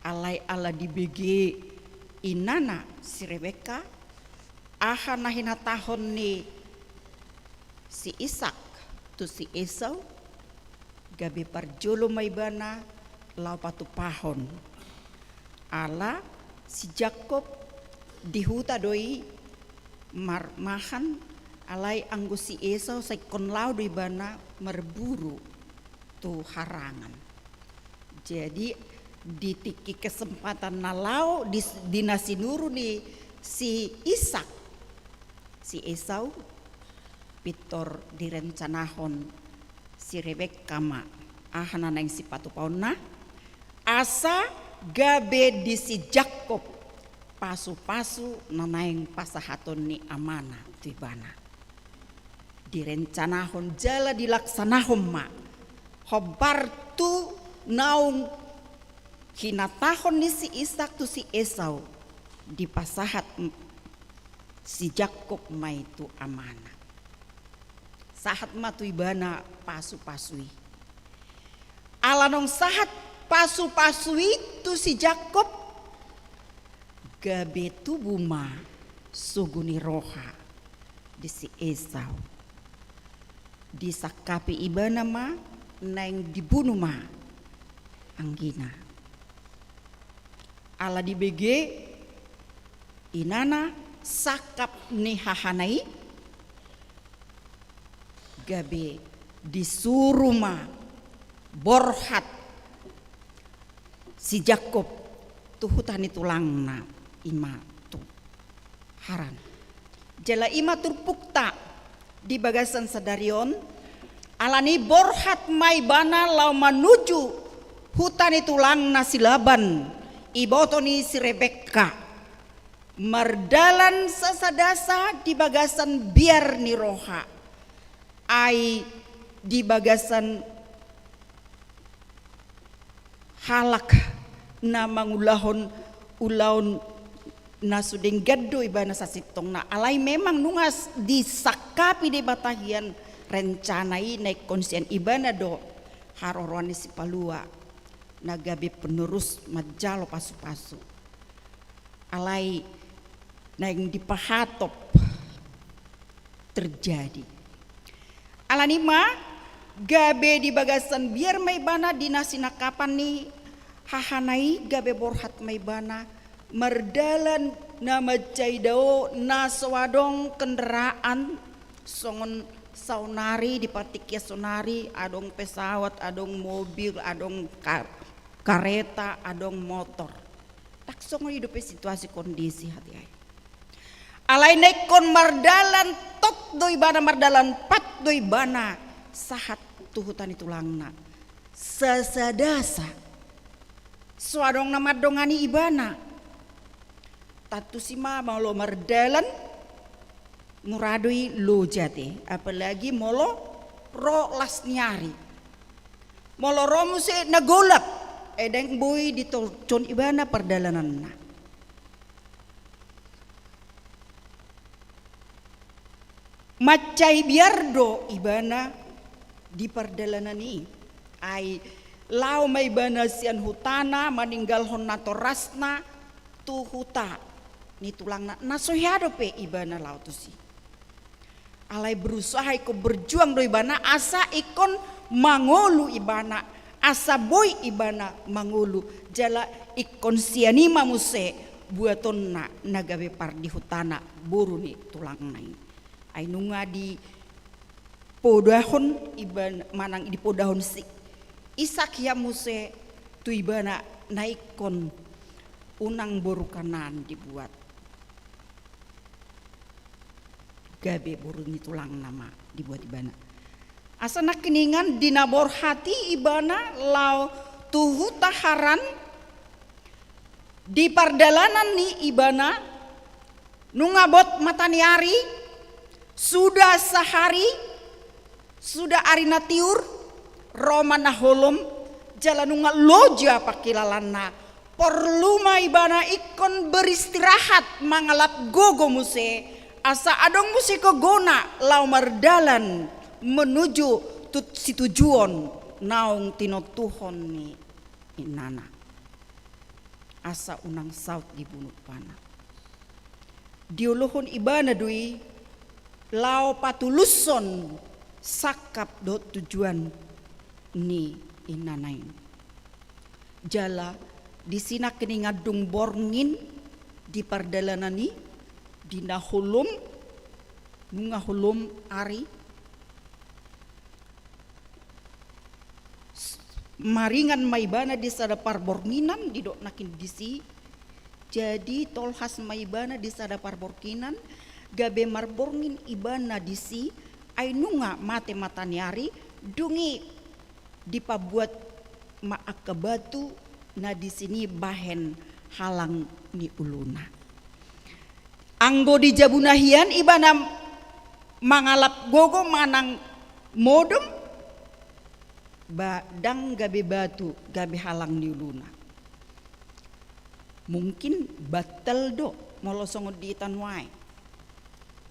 Alai ala dibege inana si Rebeka, aha na hinatahon ni si Ishak tu si Esau, gabe parjolo ma ibana laho patupahon. Ala si Jakkob di huta do i marmahan, alai anggo si Esau sai ingkon laho do ibana marburu tu harangan. Jadi di tingki kesempatan na laho di, di na sinuru ni si Ishak, si Esau, pintor direncanahon si Rebeka ma aha na naeng sipatupaonna, asa gabe di si Jakkob pasu-pasu na naeng pasahaton ni amana tu ibana. Direncanahon jala dilaksanahon ma hombar tu naung hinatahon ni si Ishak tu si Esau, dipasahat m-, si Jakkob ma i tu amana. Sahat ma tu ibana pasu-pasu i. Ala naung sahat pasu-pasu i tu si Jakkob, gabe tubu ma sogo ni roha di si Esau. Disangkapi ibana ma naeng dibunu ma anggina. Ala dibege inana sangkap ni hahana i, gabe disuru ma borhat si Jakkob tu huta ni tulangna, i ma tu Haran. Jala i ma turpukta di bagasan sadari on, alani borhat ma ibana laho manuju huta ni tulangna si Laban, iboto ni si Rebekka. Mardalan sasadasa di bagasan biar ni roha, ai di bagasan halak na mangulahon ulaon na so denggan do ibana sasintongna. Alai memang nunga s-, disangkapi Debata hian rencana i na ingkon sian ibana do haroroan ni Sipalua na gabe penerus manjalo pasu-pasu. Alai naeng dipahatop terjadi. Alani ma, gabe di bagasan biar ma ibana di na sinangkapan ni hahana i, gabe borhat ma ibana mardalan na mansai dao, na so adong kendaraan songon saonari, di partingkian saonari adong pesawat, adong mobil, adong kar-, kareta, adong motor. Ndang songon i dope situasi kondisi hatiha i. Alai na ingkon mardalan tot do ibana, mardalan pat do ibana sahat tu huta ni tulangna. Sasadasa. So adong na mandongani ibana. Tantu si ma molo mardalan mura do i loja te, apalagi molo ro las ni ari. Molo ro muse na golap, e ndang boi ditorcon ibana pardalananna. Mansai biar do ibana di pardalanan i. Ai laho ma ibana sian hutana maninggalhon natorasna tu huta ni tulangna. Na so hea dope ibana laho tusi. Alai berusaha ingkon berjuang do ibana asa ingkon mangolu ibana, asa boi ibana mangolu, jala ingkon sian i ma muse buatonna na gabe pardihutana boru ni tulangna i. Ai nunga dipodahon ibana, manang dipodahon si Ishak hian muse tu ibana na ingkon unang boru Kanaan dibuat. Gabe boru ni tulangna ma dibuat ibana. Asa nangkiningan di na borhat i ibana laho tu huta Haran, di pardalanan ni ibana, nunga bot mata ni ari, suda sahari, suda ari na tiur, ro ma na holom, jala nunga loja pangkilalanna. Porlu ma ibana ingkon beristirahat, mangalap gogo muse, asa adong muse gogona laho mardalan menuju tu situjuon naung tinontuhon ni inana. Asa unang saut dibunu panak. Diolohon ibana do i laho patulushon sangkap dohot tujuan ni inana i. Jala disi nangkiningan dung borngin di pardalanan i, di na holom, nunga holom ari, maringan ma ibana di sada parbornginan, didok nangkin disi. Jadi tolhas ma ibana di sada parbornginan, gabe marborngin ibana disi, ai nunga mate mata ni ari, dung i dipabuat ma angka batu na disi ni bahen halang ni uluna. Anggo di jabuna hian ibana mangalap gogo manang modom, ba ndang gabe batu, gabe halang ni uluna. Mungkin bantal do, molo songon di tano i.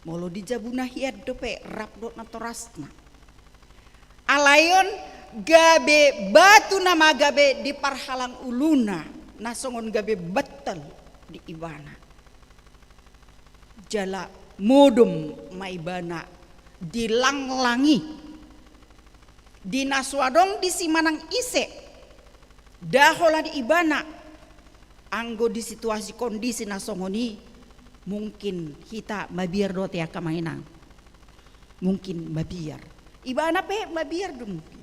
Molo di jabuna hian dope rap do natorasna. Alai on gabe batu nama gabe diparhalang uluna, na songon gabe bantal di ibana. Jala modom ma ibana di langlang i. Di na so adong disi manang ise, nda holan ibana. Anggo di situasi kondisi na songon i, mungkin hita mabiar do ate angka amang inang. Mungkin mabiar. Ibana pe mabiar do mungkin.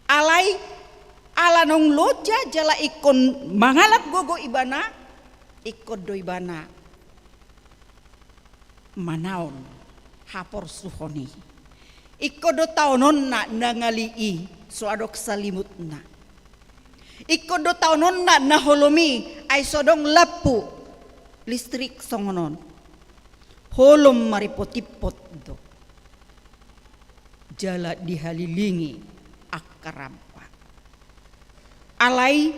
Alai ala naung loja jala ingkon mangalap gogo ibana, ingkon do ibana manaon haporsuhon i. Ingkon do taononna na ngali i, so adong salimutna. Ingkon do taononna na holom i, ai so adong lampu listrik songon on. Holom maripot-ipot do. Jala dihalilingi angka rampa. Alai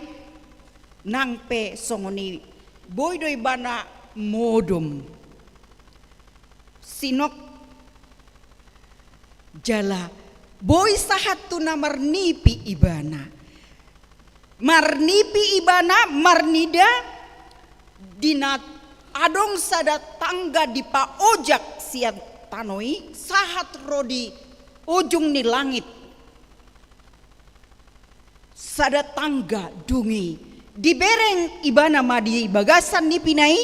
nang pe songon i, boi do ibana modom. Sinok jala boi sahat tu na marnipi ibana. Marnipi ibana, marnida, di na adong sada tangga dipaojak sian tano i, sahat ro di ujung ni langit. Sada tangga, dung i dibereng ibana ma di bagasan nipina i,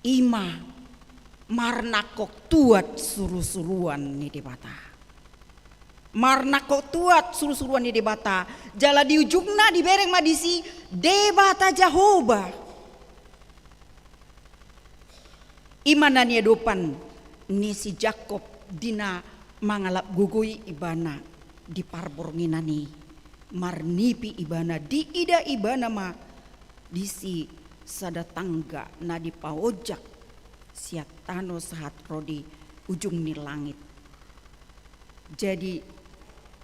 i ma marnangkok tuat surusuruan ni Debata. Marnangkok tuat surusuruan ni Debata, jala di ujungna dibereng ma disi Debata Jahowa. I ma na niadopan ni si Jakkob di na mangalap gogo i ibana di parbornginan i. Marnipi ibana, diida ibana ma disi sada tangga na dipaojak sian tano sahat ro di ujung ni langit. Jadi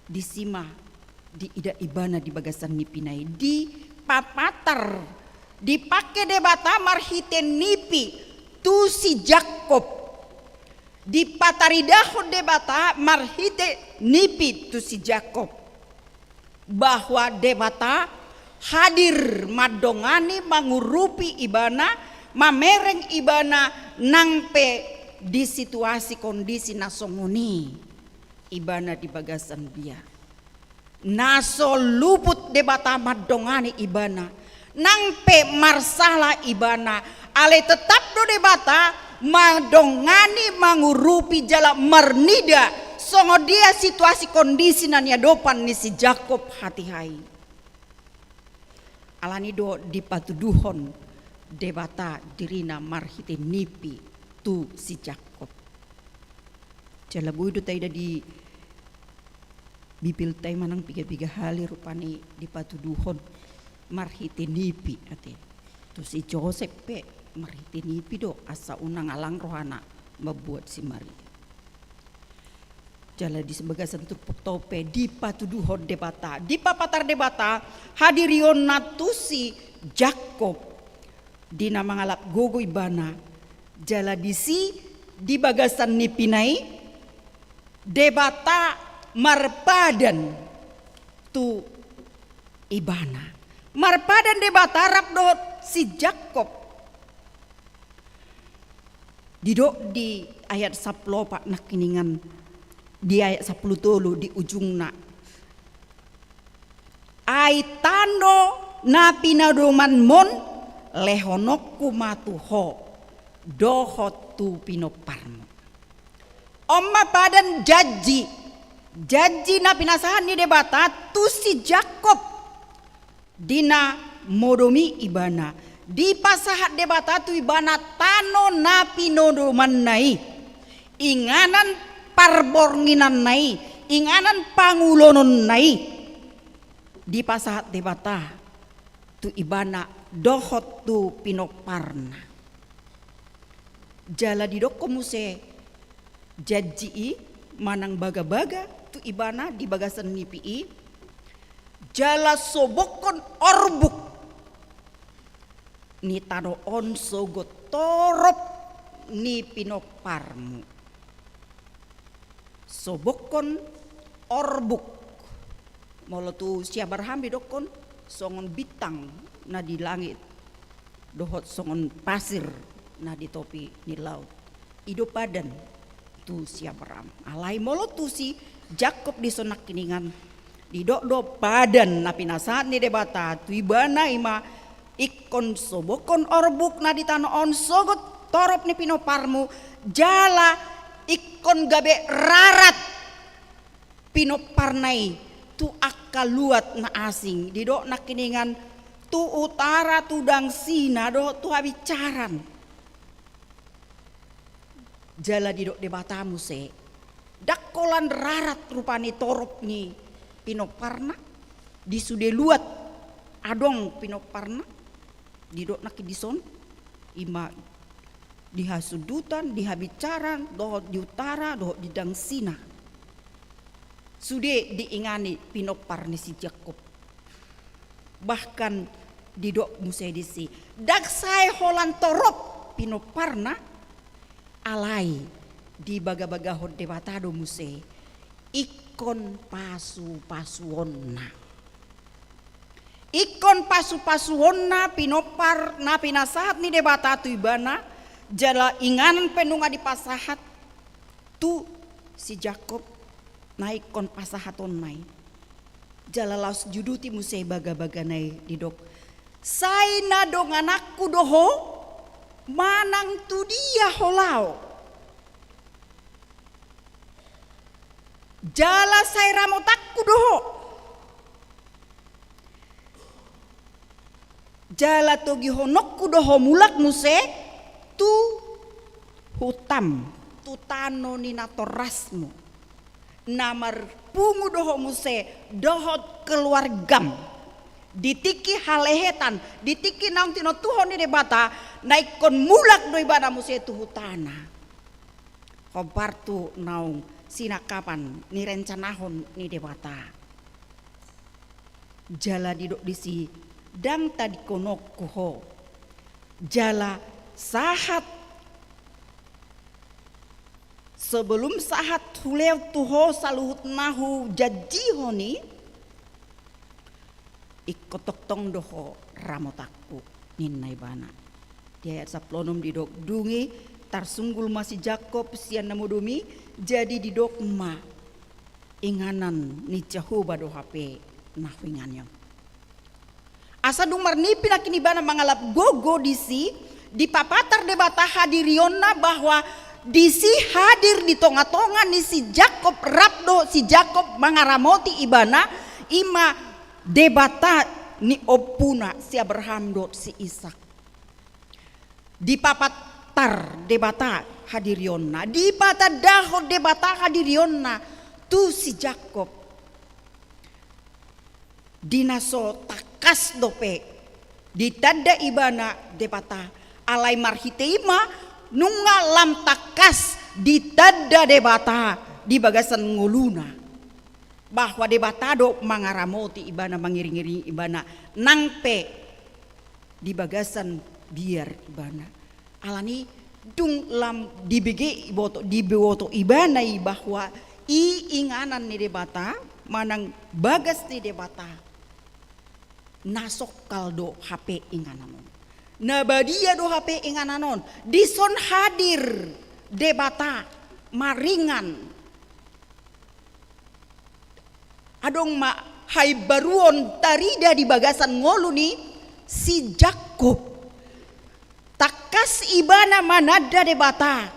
disi ma diida ibana di bagasan nipina i, dipapatar, dipangke Debata marhite nipi tu si Jakkob. Dipataridahon Debata marhite nipi tu si Jakkob, bahwa Debata hadir mandongani, mangurupi ibana, mamereng ibana, nang pe di situasi kondisi na songon i ibana di bagasan biar. Na so luput Debata mandongani ibana, nang pe marsala ibana, alai tetap do Debata mandongani, mangurupi jala marnida songon dia situasi kondisi na niadopan ni si Jakkob hatiha i. Alani do dipatuduhon Debata dirina marhite nipi tu si Jakkob. Jala boi do taida di Bibelta i manang piga-piga hali rupani dipatuduhon marhite nipi, ate. Tu si Josep pe marhite nipi do, asa unang alang rohana mambuat si Maria. Jala di bagasan turpuk tolu pe dipatuduhon Debata, dipapatar Debata hadirionna tu si Jakkob di na mangalap gogo ibana. Jala disi di bagasan nipina i Debata marpadan tu ibana. Marpadan Debata rap dohot si Jakkob. Didok di ayat sampulu opat nangkiningan, di ayat sampulu tolu di ujungna. Ai tano na pinodomanmon lehononku ma tu ho dohot tu pinomparmu. On ma padan janji, janji na pinasahat ni Debata tu si Jakkob. Di na modom i ibana, dipasahat Debata tu ibana tano na pinodomanna i, inganan parbornginanna i, inganan pangulononna i, dipasahat Debata tu ibana dohot tu pinomparna. Jala didokkon muse janji i manang bagabaga tu ibana di bagasan nipi i, jala sobokkon orbuk ni tano on sogot torop ni pinomparmu. Sobokkon orbuk. Molo tu si Abraham didokkon songon bintang na di langit dohot songon pasir na di topi ni laut. I do padan tu si Abraham. Alai molo tu si Jakkob dison nangkiningan, didok do padan na pinasahat ni Debata tu ibana i ma ingkon sobokkon orbuk na di tano on sogot torop ni pinomparmu, jala ingkon gabe rarat pinomparna i tu angka luat na asing, didok nangkiningan tu utara, tu dangsina dohot tu habinsaran. Jala didok Debata muse, ndang holan rarat rupani torop ni pinomparna, di sude luat adong pinomparna, didok nangkin dison, i ma di hasundutan, di habinsaran, dohot di utara, dohot di dangsina. Sude diingani pinompar ni si Jakkob. Bahkan didok muse disi, ndang sae holan torop pinomparna, alai dibagabagahon Debata do muse ingkon pasupasuonna. Ingkon pasupasuonna pinompar na pinasahat ni Debata tu ibana, jala inganan pe nunga dipasahat tu si Jakkob na ingkon pasahatonna i. Jala laos diuduti muse bagabagana i, didok, sai na dongananku do ho, manang tu dia ho laho. Jala sai ramotanku do ho. Jala togihononku do ho mulak muse tu hutam, tu tano ni natorasmu. Na marpungu do ho muse dohot keluargam. Di tingki halehetan, di tingki naung tinontuhon ni Debata, na ingkon mulak do ibana muse tu hutana. Hombar tu naung sinangkapan nirencanahon ni Debata. Jala didok disi, ndang tadingkononku ho. Jala sahat, sebelum sahat hulehon tu ho saluhut na hujanjihon i, ingkon tongtong do ho ramotanku, ninna ibana. Di ayat sampulu onom didok, dung i tarsunggul ma si Jakkob sian na modom i, jadi didok ma inganan ni Jahowa do hape na huingani on. Asa dung marnipi nangkin ibana mangalap gogo disi, dipapatar Debata hadirionna bahwa disi hadir di tongatonga ni si Jakkob, rap do si Jakkob mangaramoti ibana, i ma Debata ni ompuna si Abraham dohot si Isak. Dipapatar Debata hadirionna, dipatandahon Debata hadirionna tu si Jakkob. Di na so tangkas dope ditanda ibana Debata, alai marhite i ma nunga lam tangkas ditanda Debata di bagasan ngoluna, bahwa Debata do mangaramoti ibana, mangiring-iring ibana, nang pe di bagasan biar ibana. Alani dung lam dibege iboto, diboto ibana i bahwa i inganan ni Debata, manang bagas ni Debata. Na songkal do hape inganan on. Na badia do hape inganan on. Dison hadir Debata maringan. Adong ma haimbaruon tarida di bagasan ngolu ni si Jakkob. Tangkas ibana mananda Debata.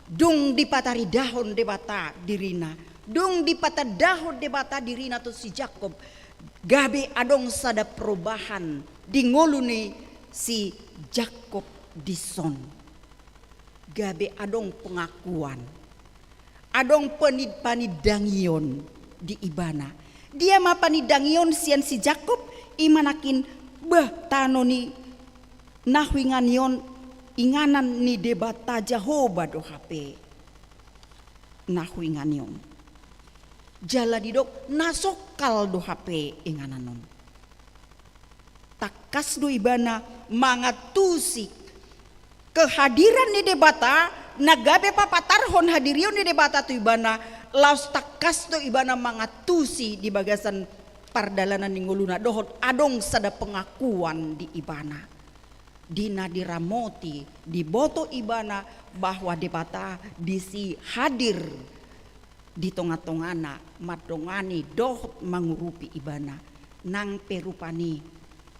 Dung dipataridahon Debata dirina, dung dipatandahon Debata dirina tu si Jakkob, gabe adong sada perubahan di ngolu ni si Jakkob dison. Gabe adong pengakuan, adong pani-, panindangion di ibana. Dia ma panindangion sian si Jakkob? I ma nangkin, bah, tano ni na huingani on inganan ni Debata Jahowa do hape na huingani on. Jala didok na songkal do hape inganan on. Tangkas do ibana mangantusi kehadiran ni Debata, na gabe papatarhon hadirion ni Debata tu ibana, laos tangkas do ibana mangantusi di bagasan pardalanan ni ngoluna, dohot adong sada pengakuan di ibana. Di na diramoti, diboto ibana bahwa Debata disi hadir di tonga-tongana, mandongani dohot mangurupi ibana, nang pe rupani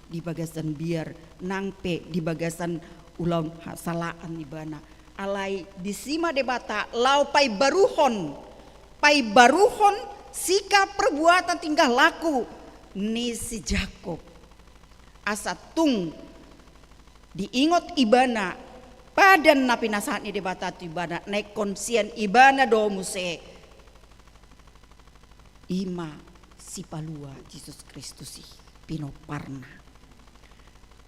di bagasan biar, nang pe di bagasan ulaon hasalaan ibana. Alai disi ma Debata laho paimbaruhon, paimbaruhon sikap, perbuatan, tingkah laku ni si Jakkob. Asa tung diingot ibana padan na pinasahat ni Debata tu ibana, na ingkon sian ibana do muse, i ma Sipalua Jesus Kristus i, pinomparna.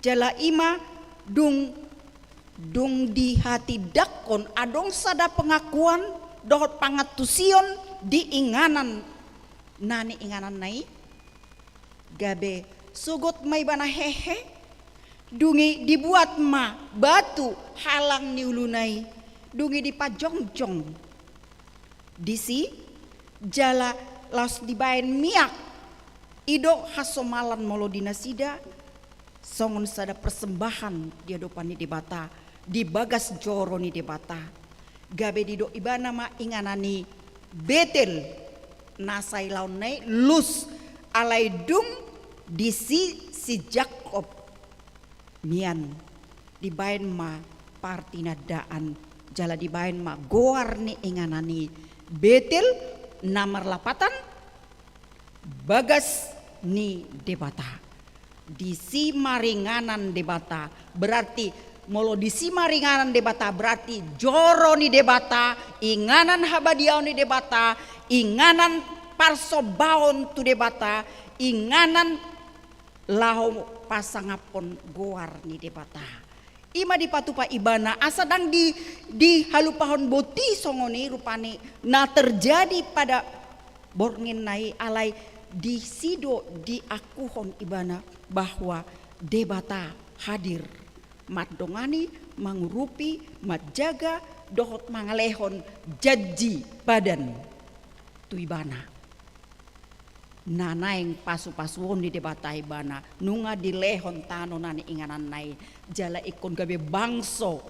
Jala i ma dung, dung dihatindangkon adong sada pengakuan dohot pangantusion di inganan na niingananna i, gabe sogot ma ibana hehe. Dung i dibuat ma batu halang ni uluna i, dung i dipajongjong disi, jala laos dibaen miak. I do hasomalan molo di nasida, songon sada persembahan di adopan ni Debata, di bagas joro ni Debata. Gabe didok ibana ma inganan i Betel, na sailaonna i Lus, alai dung disi si Jakkob mian, dibaen ma partinandaan, jala dibaen ma goar ni inganan i Betel, na marlapatan bagas ni Debata. Disi maringanan Debata, berarti molo disi maringanan Debata, berarti joro ni Debata, inganan habadiaon ni Debata, inganan parsombaon tu Debata, inganan laho pasangaphon goar ni Debata. I ma dipatupa ibana, asa ndang di, dihalupahon boti songon i rupani na terjadi pada borngin na i, alai disi do diakuhon ibana bahwa Debata hadir mandongani, mangurupi, manjaga, dohot mangalehon janji padan tu ibana. Na naeng pasupasuon ni Debata ibana, nunga dilehon tano na niingananna i, jala ingkon gabe bangso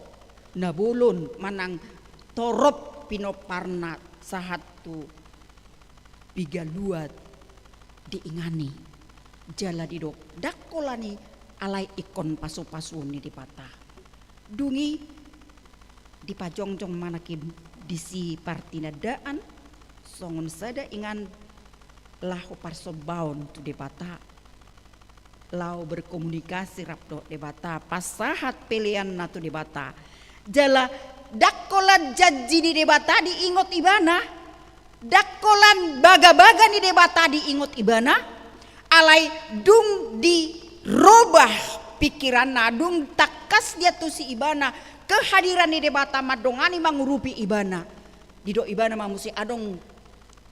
na bolon manang torop pinomparna sahat tu piga luat diingani. Jala didok ndang holan i, alai ingkon pasupasuon ni Debata. Dung i dipajongjong ma nangkin disi partinandaan songon sada inganan laho parsombaon tu Debata, laho berkomunikasi rap dohot Debata, pasahat peleanna tu Debata. Jala ndang holan janji ni Debata diingot ibana, ndang holan bagabaga ni Debata diingot ibana, Alai dung dirobah pikiranna, dung tangkas diantusi ibana kehadiran ni Debata mandongani mangurupi ibana, didok ibana ma muse adong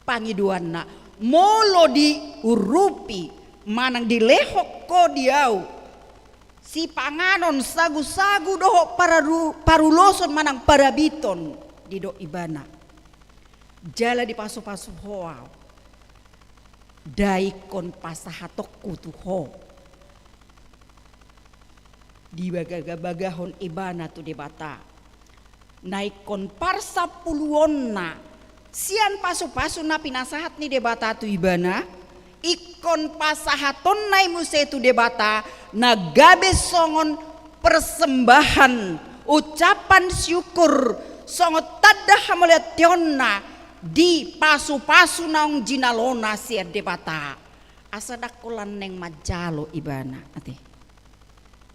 pangidoanna, molo diurupi manang dilehon Ho di ahu sipanganon, sagusagu dohot pararu-, paruloson manang parabiton, didok ibana, jala dipasupasu Ho ahu, ndada ingkon pasahatonku tu Ho. Dibagabagahon ibana tu Debata. Na ingkon parsampuluonna sian pasupasu na pinasahat ni Debata tu ibana, ingkon pasahatonna i muse tu Debata, na gabe songon persembahan, ucapan syukur, songon tanda hamauliateonna di pasupasu naung jinalona sian Debata. Asa ndang holan naeng manjalo ibana, ate.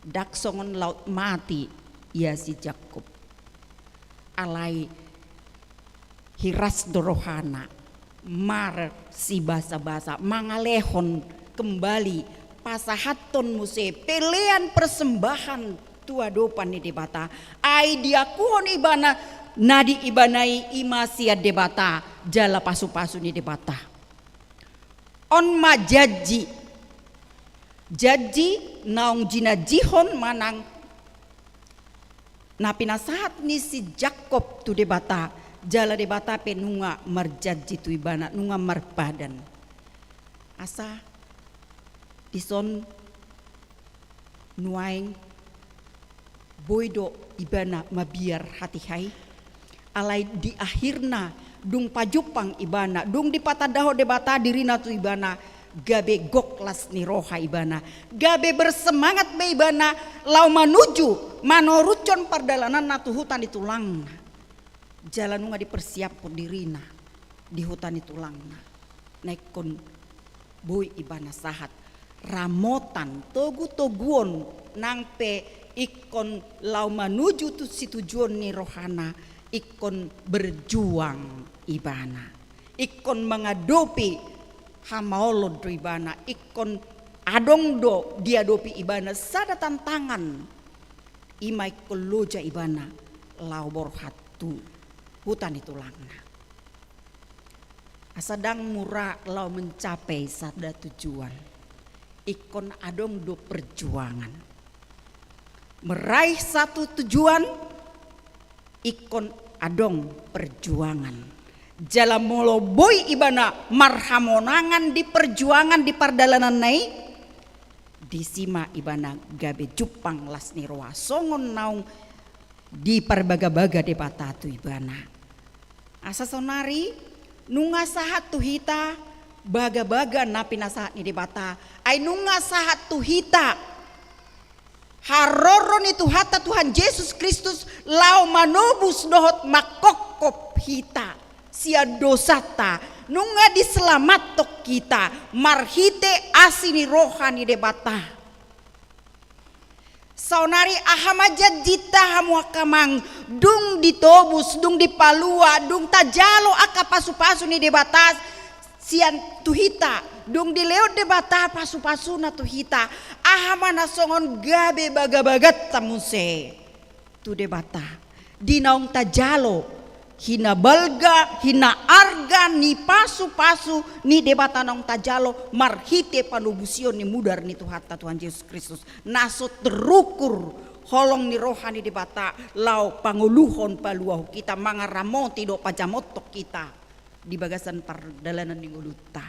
Ndang songon laut mati ia si Jakkob. Alai hiras do rohana marsibasabasa, mangalehon kembali, pasahathon muse pelean persembahan tu adopan ni Debata. Ai diakuhon ibana na di ibana i, i ma sian Debata jala pasupasu ni Debata. On ma janji. Janji naung jinanjihon manang na pinasahat ni si Jakkob tu Debata, jala Debata pe nunga marjanji tu ibana, nunga marpadan. Asa dison nuaeng boi do ibana mabiar hatiha i. Alai di akhirna, dung pajumpang ibana, dung dipatandahon Debata dirina tu ibana, gabe gok las ni roha ibana, gabe bersemangat be ibana laho manuju manoruthon pardalananna tu huta ni tulangna. Jala nunga dipersiaphon dirina di huta ni tulangna. Na ingkon boi ibana sahat ramotan, togutoguon, nang pe ingkon laho manuju tu situjuon ni rohana, ingkon berjuang ibana. Ingkon mangadopi hamaolon do ibana, ingkon adong do diadopi ibana sada tantangan. I ma ingkon loja ibana laho borhat tu huta ni tulangna. Asa ndang mura laho mencapai sada tujuan. Ingkon adong do perjuangan. Meraih satu tujuan, ingkon adong perjuangan. Jala molo boi ibana marhamonangan di perjuangan di pardalananna i, disi ma ibana gabe jumpang las ni roha songon naung diparbagabaga Debata tu ibana. Asa saonari nunga sahat tu hita bagabaga na pinasahat ni Debata, ai nunga sahat tu hita haroro ni Tuhanta Tuhan Jesus Kristus laho manobus dohot mangkophop hita sian dosanta, nunga diselamathon hita marhite asi ni roha ni Debata. Saonari aha ma janjinta hamu angka amang, dung ditobus, dung dipalua, dung tajalo angka pasupasu ni Debata sian tu hita, dung dilehon Debata pasupasuna tu hita, aha ma na songon gabe bagabaganta muse tu Debata di naung tajalo, hinabalga, hinaarga ni pasupasu ni Debata naung tajalo marhite panobusion ni mudar ni Tuhanta Tuhan Jesus Kristus, na so terukur holong ni roha ni Debata laho pangoluhon paluahon hita, mangaramoti dohot pajamothon hita di bagasan pardalanan ni ngolunta.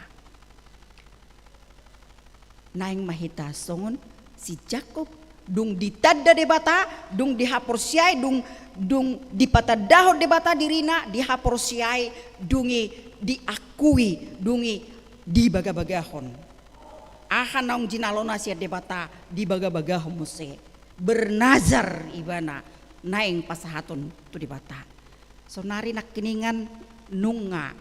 Naeng ma hita songon si Jakkob, dung ditanda Debata, dung dihaporseai, dung, dung dipatandahon Debata dirina, dihaporseai, dung i diakui, dung i dibagabagahon. Aha naung jinalona sian Debata dibagabagahon muse. Bernazar ibana naeng pasahaton tu Debata. Saonari nangkiningan nunga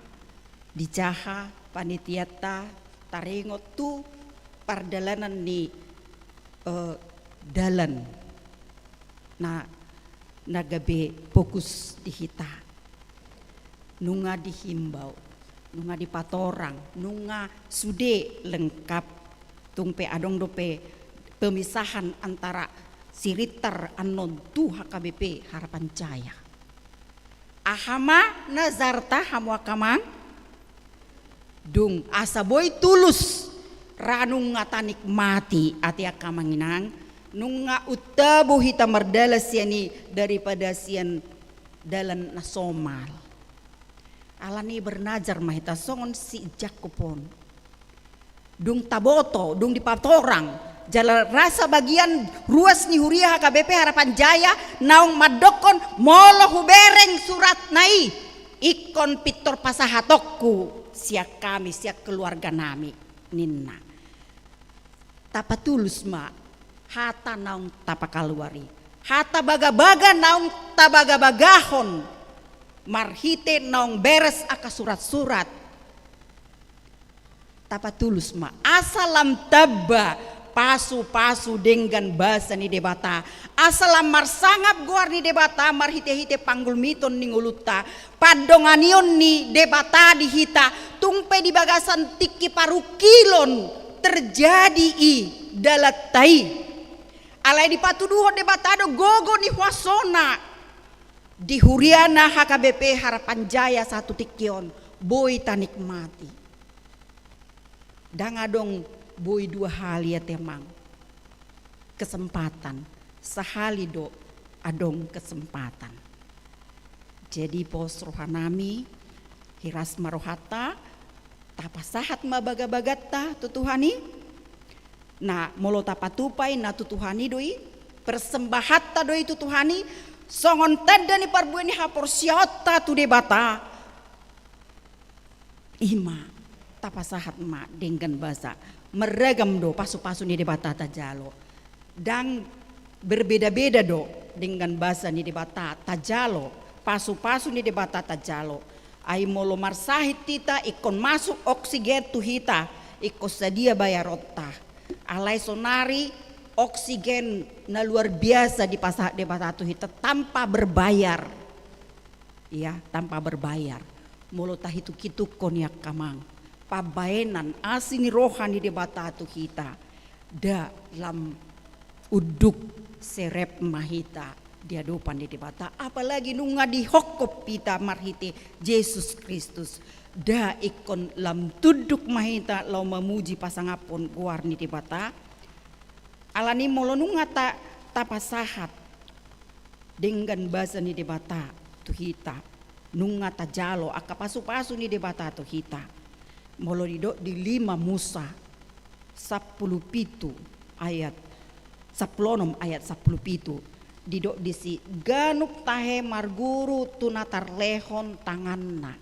dijaha panitianta taringot tu pardalanan ni, eh, dalan na, na gabe fokus di hita. Nunga dihimbau, nunga dipatorang, nunga sude lengkap Tung pe adong dope pemisahan antara si Ritter annon tu H K B P Harapan Jaya. Aha ma nazarta hamu angka amang? Dung asa boi tulus ra nunga tanikmati, ate angka amang inang, nunga untabo hita mardalan sian i daripada sian dalan na somal. Alani bernazar ma hita songon si Jakkob on. Dung taboto, dung dipatorang, jala ra sabagian ruas ni huria H K B P Harapan Jaya naung mandokkon, molo hubereng suratna i, ingkon pintor pasahatonku sian hami, sian keluarga nami, ninna. Tapatulus ma hata naung tapakaluar i. Hata bagabaga naung tabagabagahon marhite naung beres angka surat-surat. Tapatulus ma asa lam tamba pasupasu denggan basa ni Debata, asa lam marsangap goar ni Debata marhitehite panggulmiton ni ngolunta, pandonganion ni Debata di hita, tung pe di bagasan tingki parungkilon terjadi i dalanta i. Alai dipatuduhon Debata do gogo ni huasona di huriana H K B P Harapan Jaya satu tingki on boi tanikmati. Ndang adong boi dua hali, ate amang, kesempatan, sahali do adong kesempatan. Jadi pos rohanami, hiras ma rohanta, tapasahat ma bagabaganta tu Tuhan i. Na molo tapatupa i, na tu Tuhan i do i, persembahanta do i tu Tuhan i, songon tanda ni parbue ni haporseaonta tu Debata. I ma, tapasahat ma denggan basa. Marragam do pasupasu ni Debata tajalo. Ndang berbeda-beda do denggan basa ni Debata tajalo, pasupasu ni Debata tajalo. Ai molo marsahit hita, ingkon masuk oksigen tu hita, ingkon sadia bayaronta. Alai sonari oksigen na luar biasa dipasahat Debata tu hita tanpa berbayar. Ia, tanpa berbayar. Molo tahituk-hitukkon i, angka amang, pambahenan asi ni roha ni Debata tu hita, nda lam unduk serep ma hita di adopan ni Debata, apalagi nunga dihophop hita marhite Jesus Kristus, nda ingkon lam tunduk ma hita laho mamuji pasangaphon goar ni Debata. Alani molo nunga ta, tapasahat denggan basa ni Debata tu hita, nunga tajalo angka pasupasu ni Debata tu hita. Molo didok di lima Musa sampulu pitu ayat, sampulu onom ayat sampulu pitu, didok disi, ganup tahe marguru tu na tarlehon tanganna,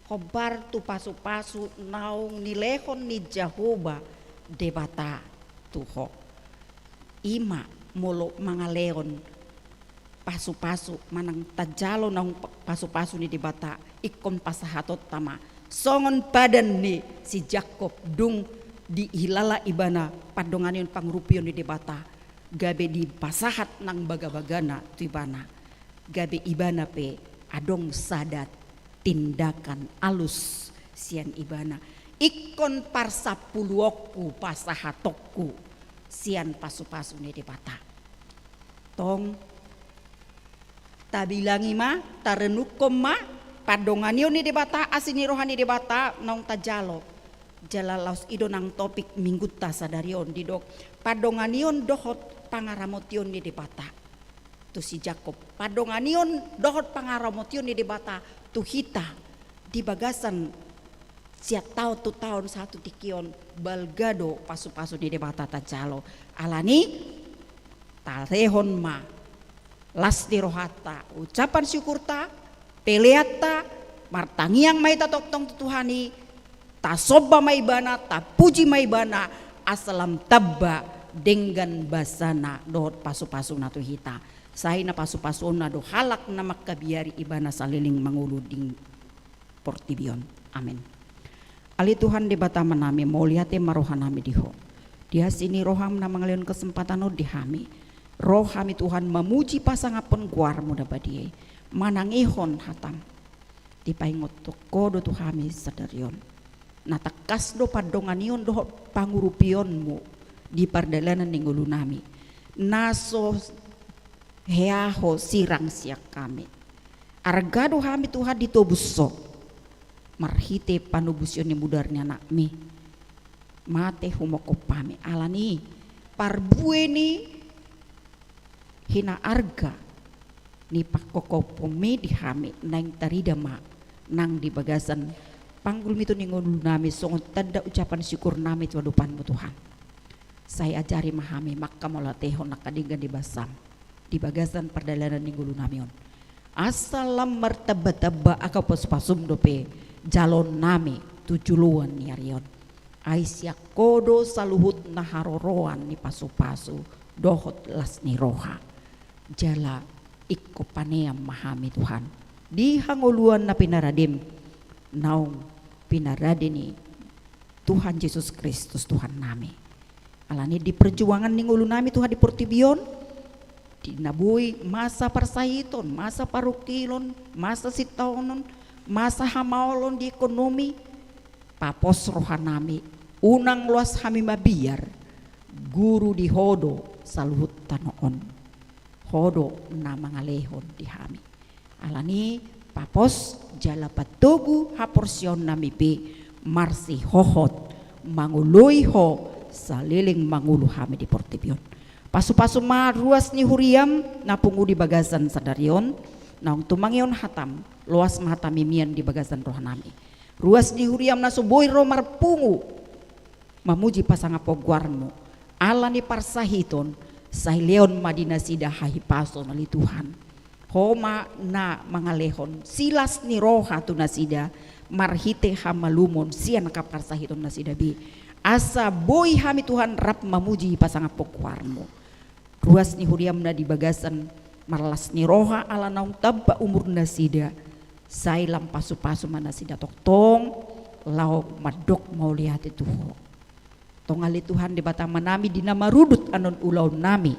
hombar tu pasupasu naung nilehon ni Jahowa Debata tu ho. I ma molo mangalehon pasupasu manang tajalo naung pa-, pasupasu ni Debata, ingkon pasahatonta ma songon padan ni si Jakkob, dung dihilala ibana pandonganion pangurupion ni Debata, gabe dipasahat nang bagabagana tu ibana, gabe ibana pe adong sada tindakan alus sian ibana. Ingkon parsampuluonku pasahatonku sian pasupasu ni Debata. Tong, tabilangi ma, tarenungkon ma pandonganion ni Debata, asi ni roha ni Debata naung tajalo. Jala laos i do nang topik minggunta sadari on, didok pandonganion dohot pangaramotion ni Debata. Tu si Jakkob, pandonganion dohot pangaramotion ni Debata tu hita di bagasan sian taon tu taon, satu tingki on, balga do pasupasu ni Debata tajalo. Alani, talehon ma las ni rohanta ucapan syukurta, peleanta, martangiang ma hita tongtong tu Tuhan i, tasomba ma ibana, tapuji ma ibana, asa lam tamba denggan basana dohot pasupasuna tu hita. Sai na pasupasuna do halak na mangkabiari ibana saleleng mangolu di portibi on. Amen. Ale Tuhan Debata Amanami, mauliate ma rohanami di Ho. Di asi ni roham na mangalehon kesempatan on di hami, ro hami Tuhan mamuji pasangaphon goarmu na badia i, manangihon hatam. Dipaingot Ho do tu hami sadari on. Na tangkas do pandonganion dohot pangurupionmu di pardalanan ni ngolunami. Na so hea ho sirang sian hami. Arga do hami Tuhan ditobus ho marhite panobusion ni mudar ni anakmi. Mate humongkop hami. Alani parbue ni hinaarga ni pangkophoponmi di hami naeng tarida ma nang di bagasan panggulmiton ni ngolunami songon tanda ucapan syukur nami tu adopanmu Tuhan. Sai ajari ma hami manghamauliatehon angka denggan ni basam di bagasan pardalanan ni ngolunami on. Asa lam martambatamba angka pasupasum dope jaloonnami tu joloan ni ari on. Ai sian ho do saluhut na haroroan ni pasupasu dohot las ni roha. Jala ingkon paneam ma hami Tuhan di hangoluan na pinaradem naung pinarade ni Tuhan Jesus Kristus Tuhannami. Alani di perjuangan ni ngolunami Tuhan di portibi on, di na boi masa parsahiton, masa parungkilon, masa sitaonon, masa hamaolon di ekonomi, papos rohanami, unang loas hami mabiar, guru di ho do saluhut tano on. Ho do na mangalehon di hami. Alani papos jala patogu haporseaonnami pe marsihohot mangoloi ho saleleng mangolu hami di portibi on. Pasupasu ma ruas ni huriam na pungu di bagasan sadari on, naung tumangihon hatam, loas ma hatami mian di bagasan rohanami. Ruas ni huriam na so boi ro marpungu mamuji pasangaphon goarmu, ala ni parsahiton, sai lehon ma di nasida hahipason ale Tuhan. Ho ma na mangalehon silas ni roha tu nasida, marhite hamalumon sian angka parsahiton nasida be. Asa boi hami Tuhan rap mamuji pasangaphon goarmu. Ruas ni huriam na di bagasan marlas ni roha ala naung tamba umur nasida, sai lam pasupasu ma nasida tongtong, laho mandok mauliate tu ho. Tong ale Tuhan Debata Amanami di na marudut anon ulaonnami,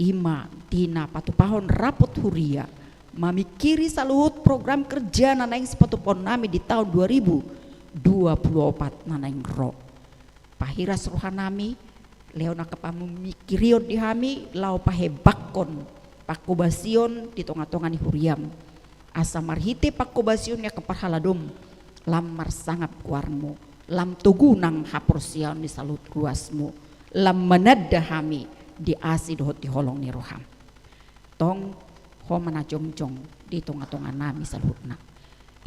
i ma di na patupahon rapot huria, mamingkiri saluhut program kerja na naeng sipatupaonnami di taon dua ribu dua puluh opat na naeng ro. Pahiras rohanami, lehon angka pamingkirion di hami, laho pahebakkon pangkobasion di tongatonga ni huriam. Asa marhite pangkobasion ni angka parhaladom, lam marsangap goarmu, lam togu nang haporseaon ni saluhut ruasmu, lam mananda hami di asi dohot di holong ni roham. Tong ho ma na jongjong di tongatonganami saluhutna.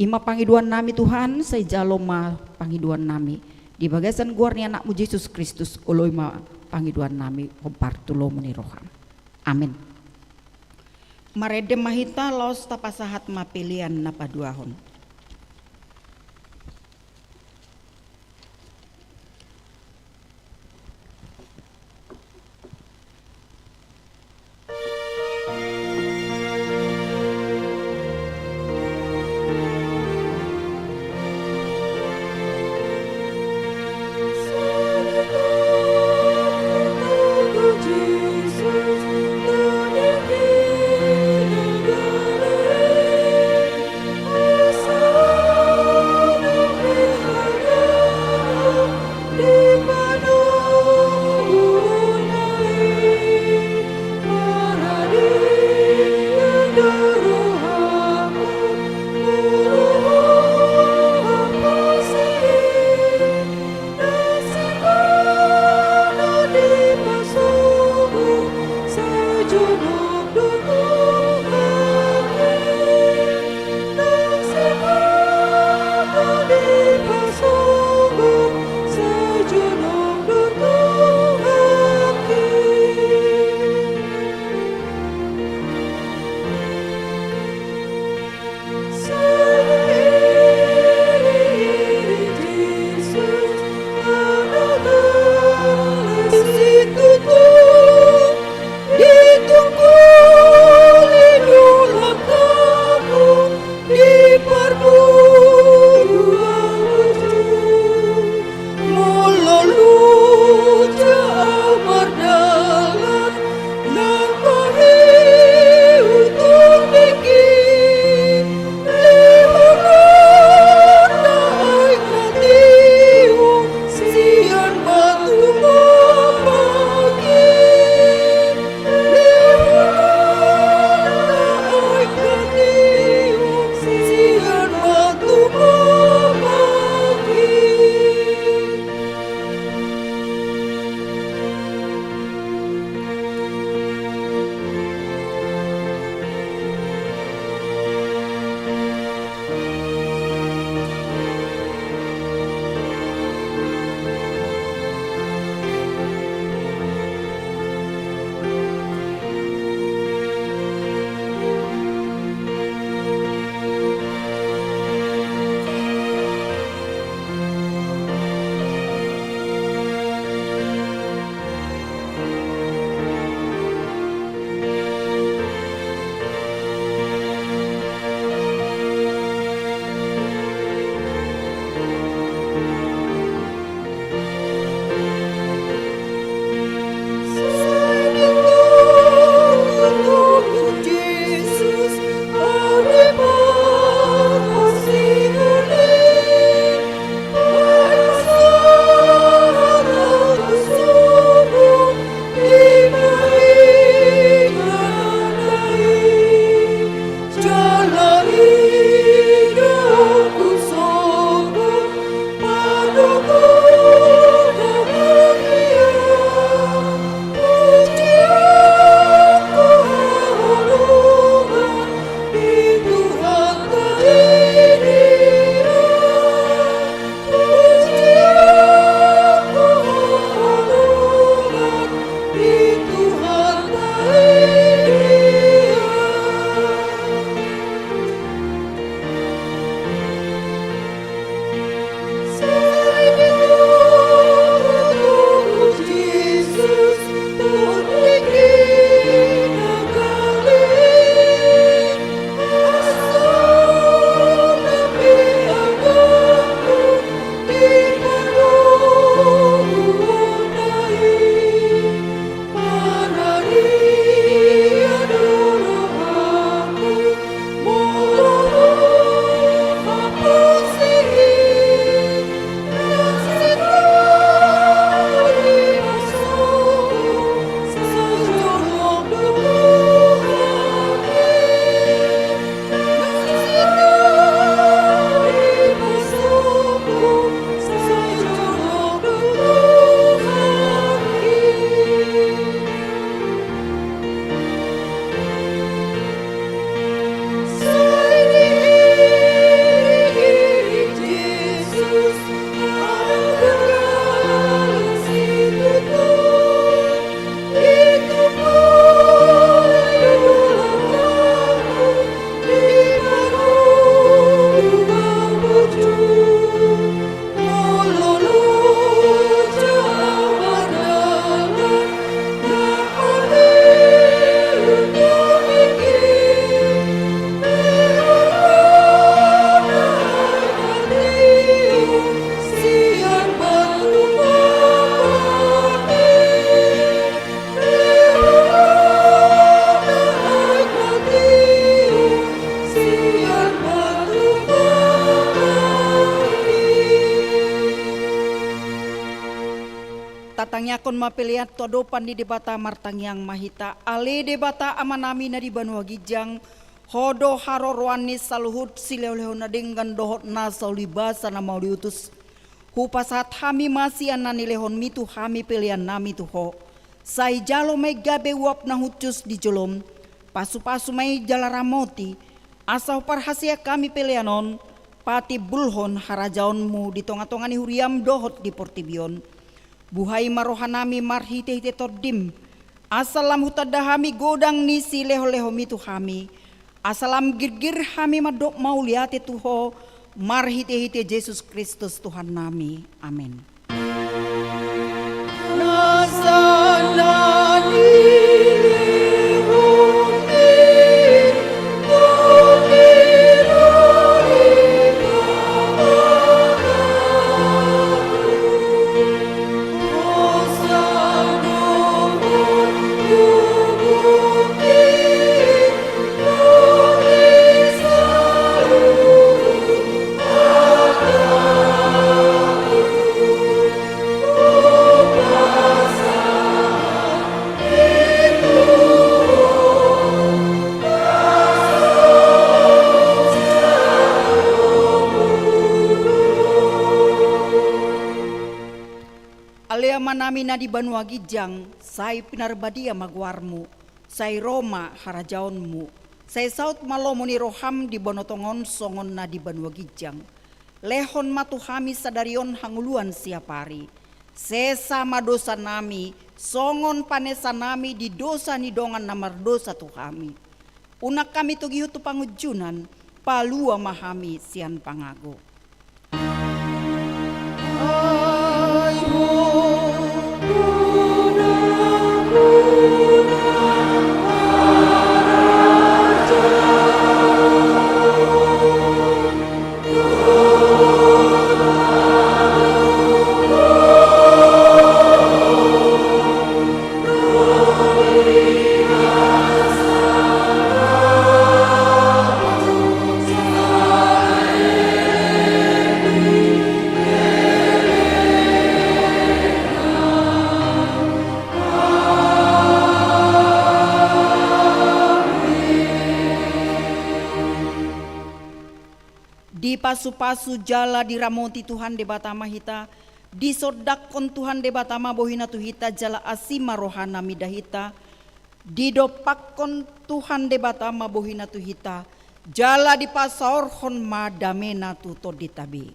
I ma pangidoannami Tuhan, sai jalo ma pangidoannami di bagasan goar ni Anakmu Jesus Kristus, oloi ma pangidoannami hombar tu lomo ni roham. Amen. Marende ma hita laos tapasahat ma pelean na paduahon. Tangiangkon ma pelean tu adopan ni Debata. Martangiang ma hita. Ale Debata Amanami na di banua ginjang, Ho do haroroan ni saluhut silehonlehon na denggan dohot nasa ulibasa na mauliutus. Hupasahat hami ma sian na nilehonmi tu hami peleannami tu Ho. Sai jalo ma i gabe uap na hushus di jolom. Pasupasu ma i jala ramoti, asa huparhaseang hami pelean on patimbulhon harajaonmu di tongatonga ni huriam dohot di portibi on. Buhai ma rohanami marhitehite Tondim, asa lam hutanda hami godang ni silehonlehonmi tu hami, asa lam girgir hami mandok mauliate tu Ho marhitehite Jesus Kristus Tuhannami. Amen. Ale Amanami na di banua ginjang, sai pinarbadia ma goarmu, sai ro ma harajaonmu, sai saut ma lomo ni roham di banua tonga on songon na di banua ginjang. Lehon ma tu hami sadari on hangoluan siapari. Sesa ma dosanami, songon panesanami di dosa ni dongan na mardosa tu hami. Unang hami togihon tu pangunjunan, palua ma hami sian pangago. Dipasupasu jala diramoti Tuhan Debata ma hita, disondangkon Tuhan Debata ma bohina tu hita jala asi ma rohana mida hita, didompakkon Tuhan Debata ma bohina tu hita, jala dipasaorhon ma damena tu tondinta be.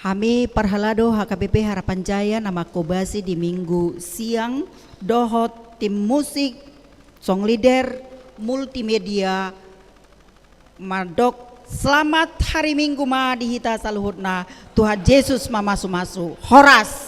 Hami parhalado H K B P Harapan Jaya na mangkobasi di Minggu siang dohot tim musik, song leader, multimedia, mandok selamat hari Minggu ma di hita saluhutna. Tuhan Jesus ma masumasu. Horas.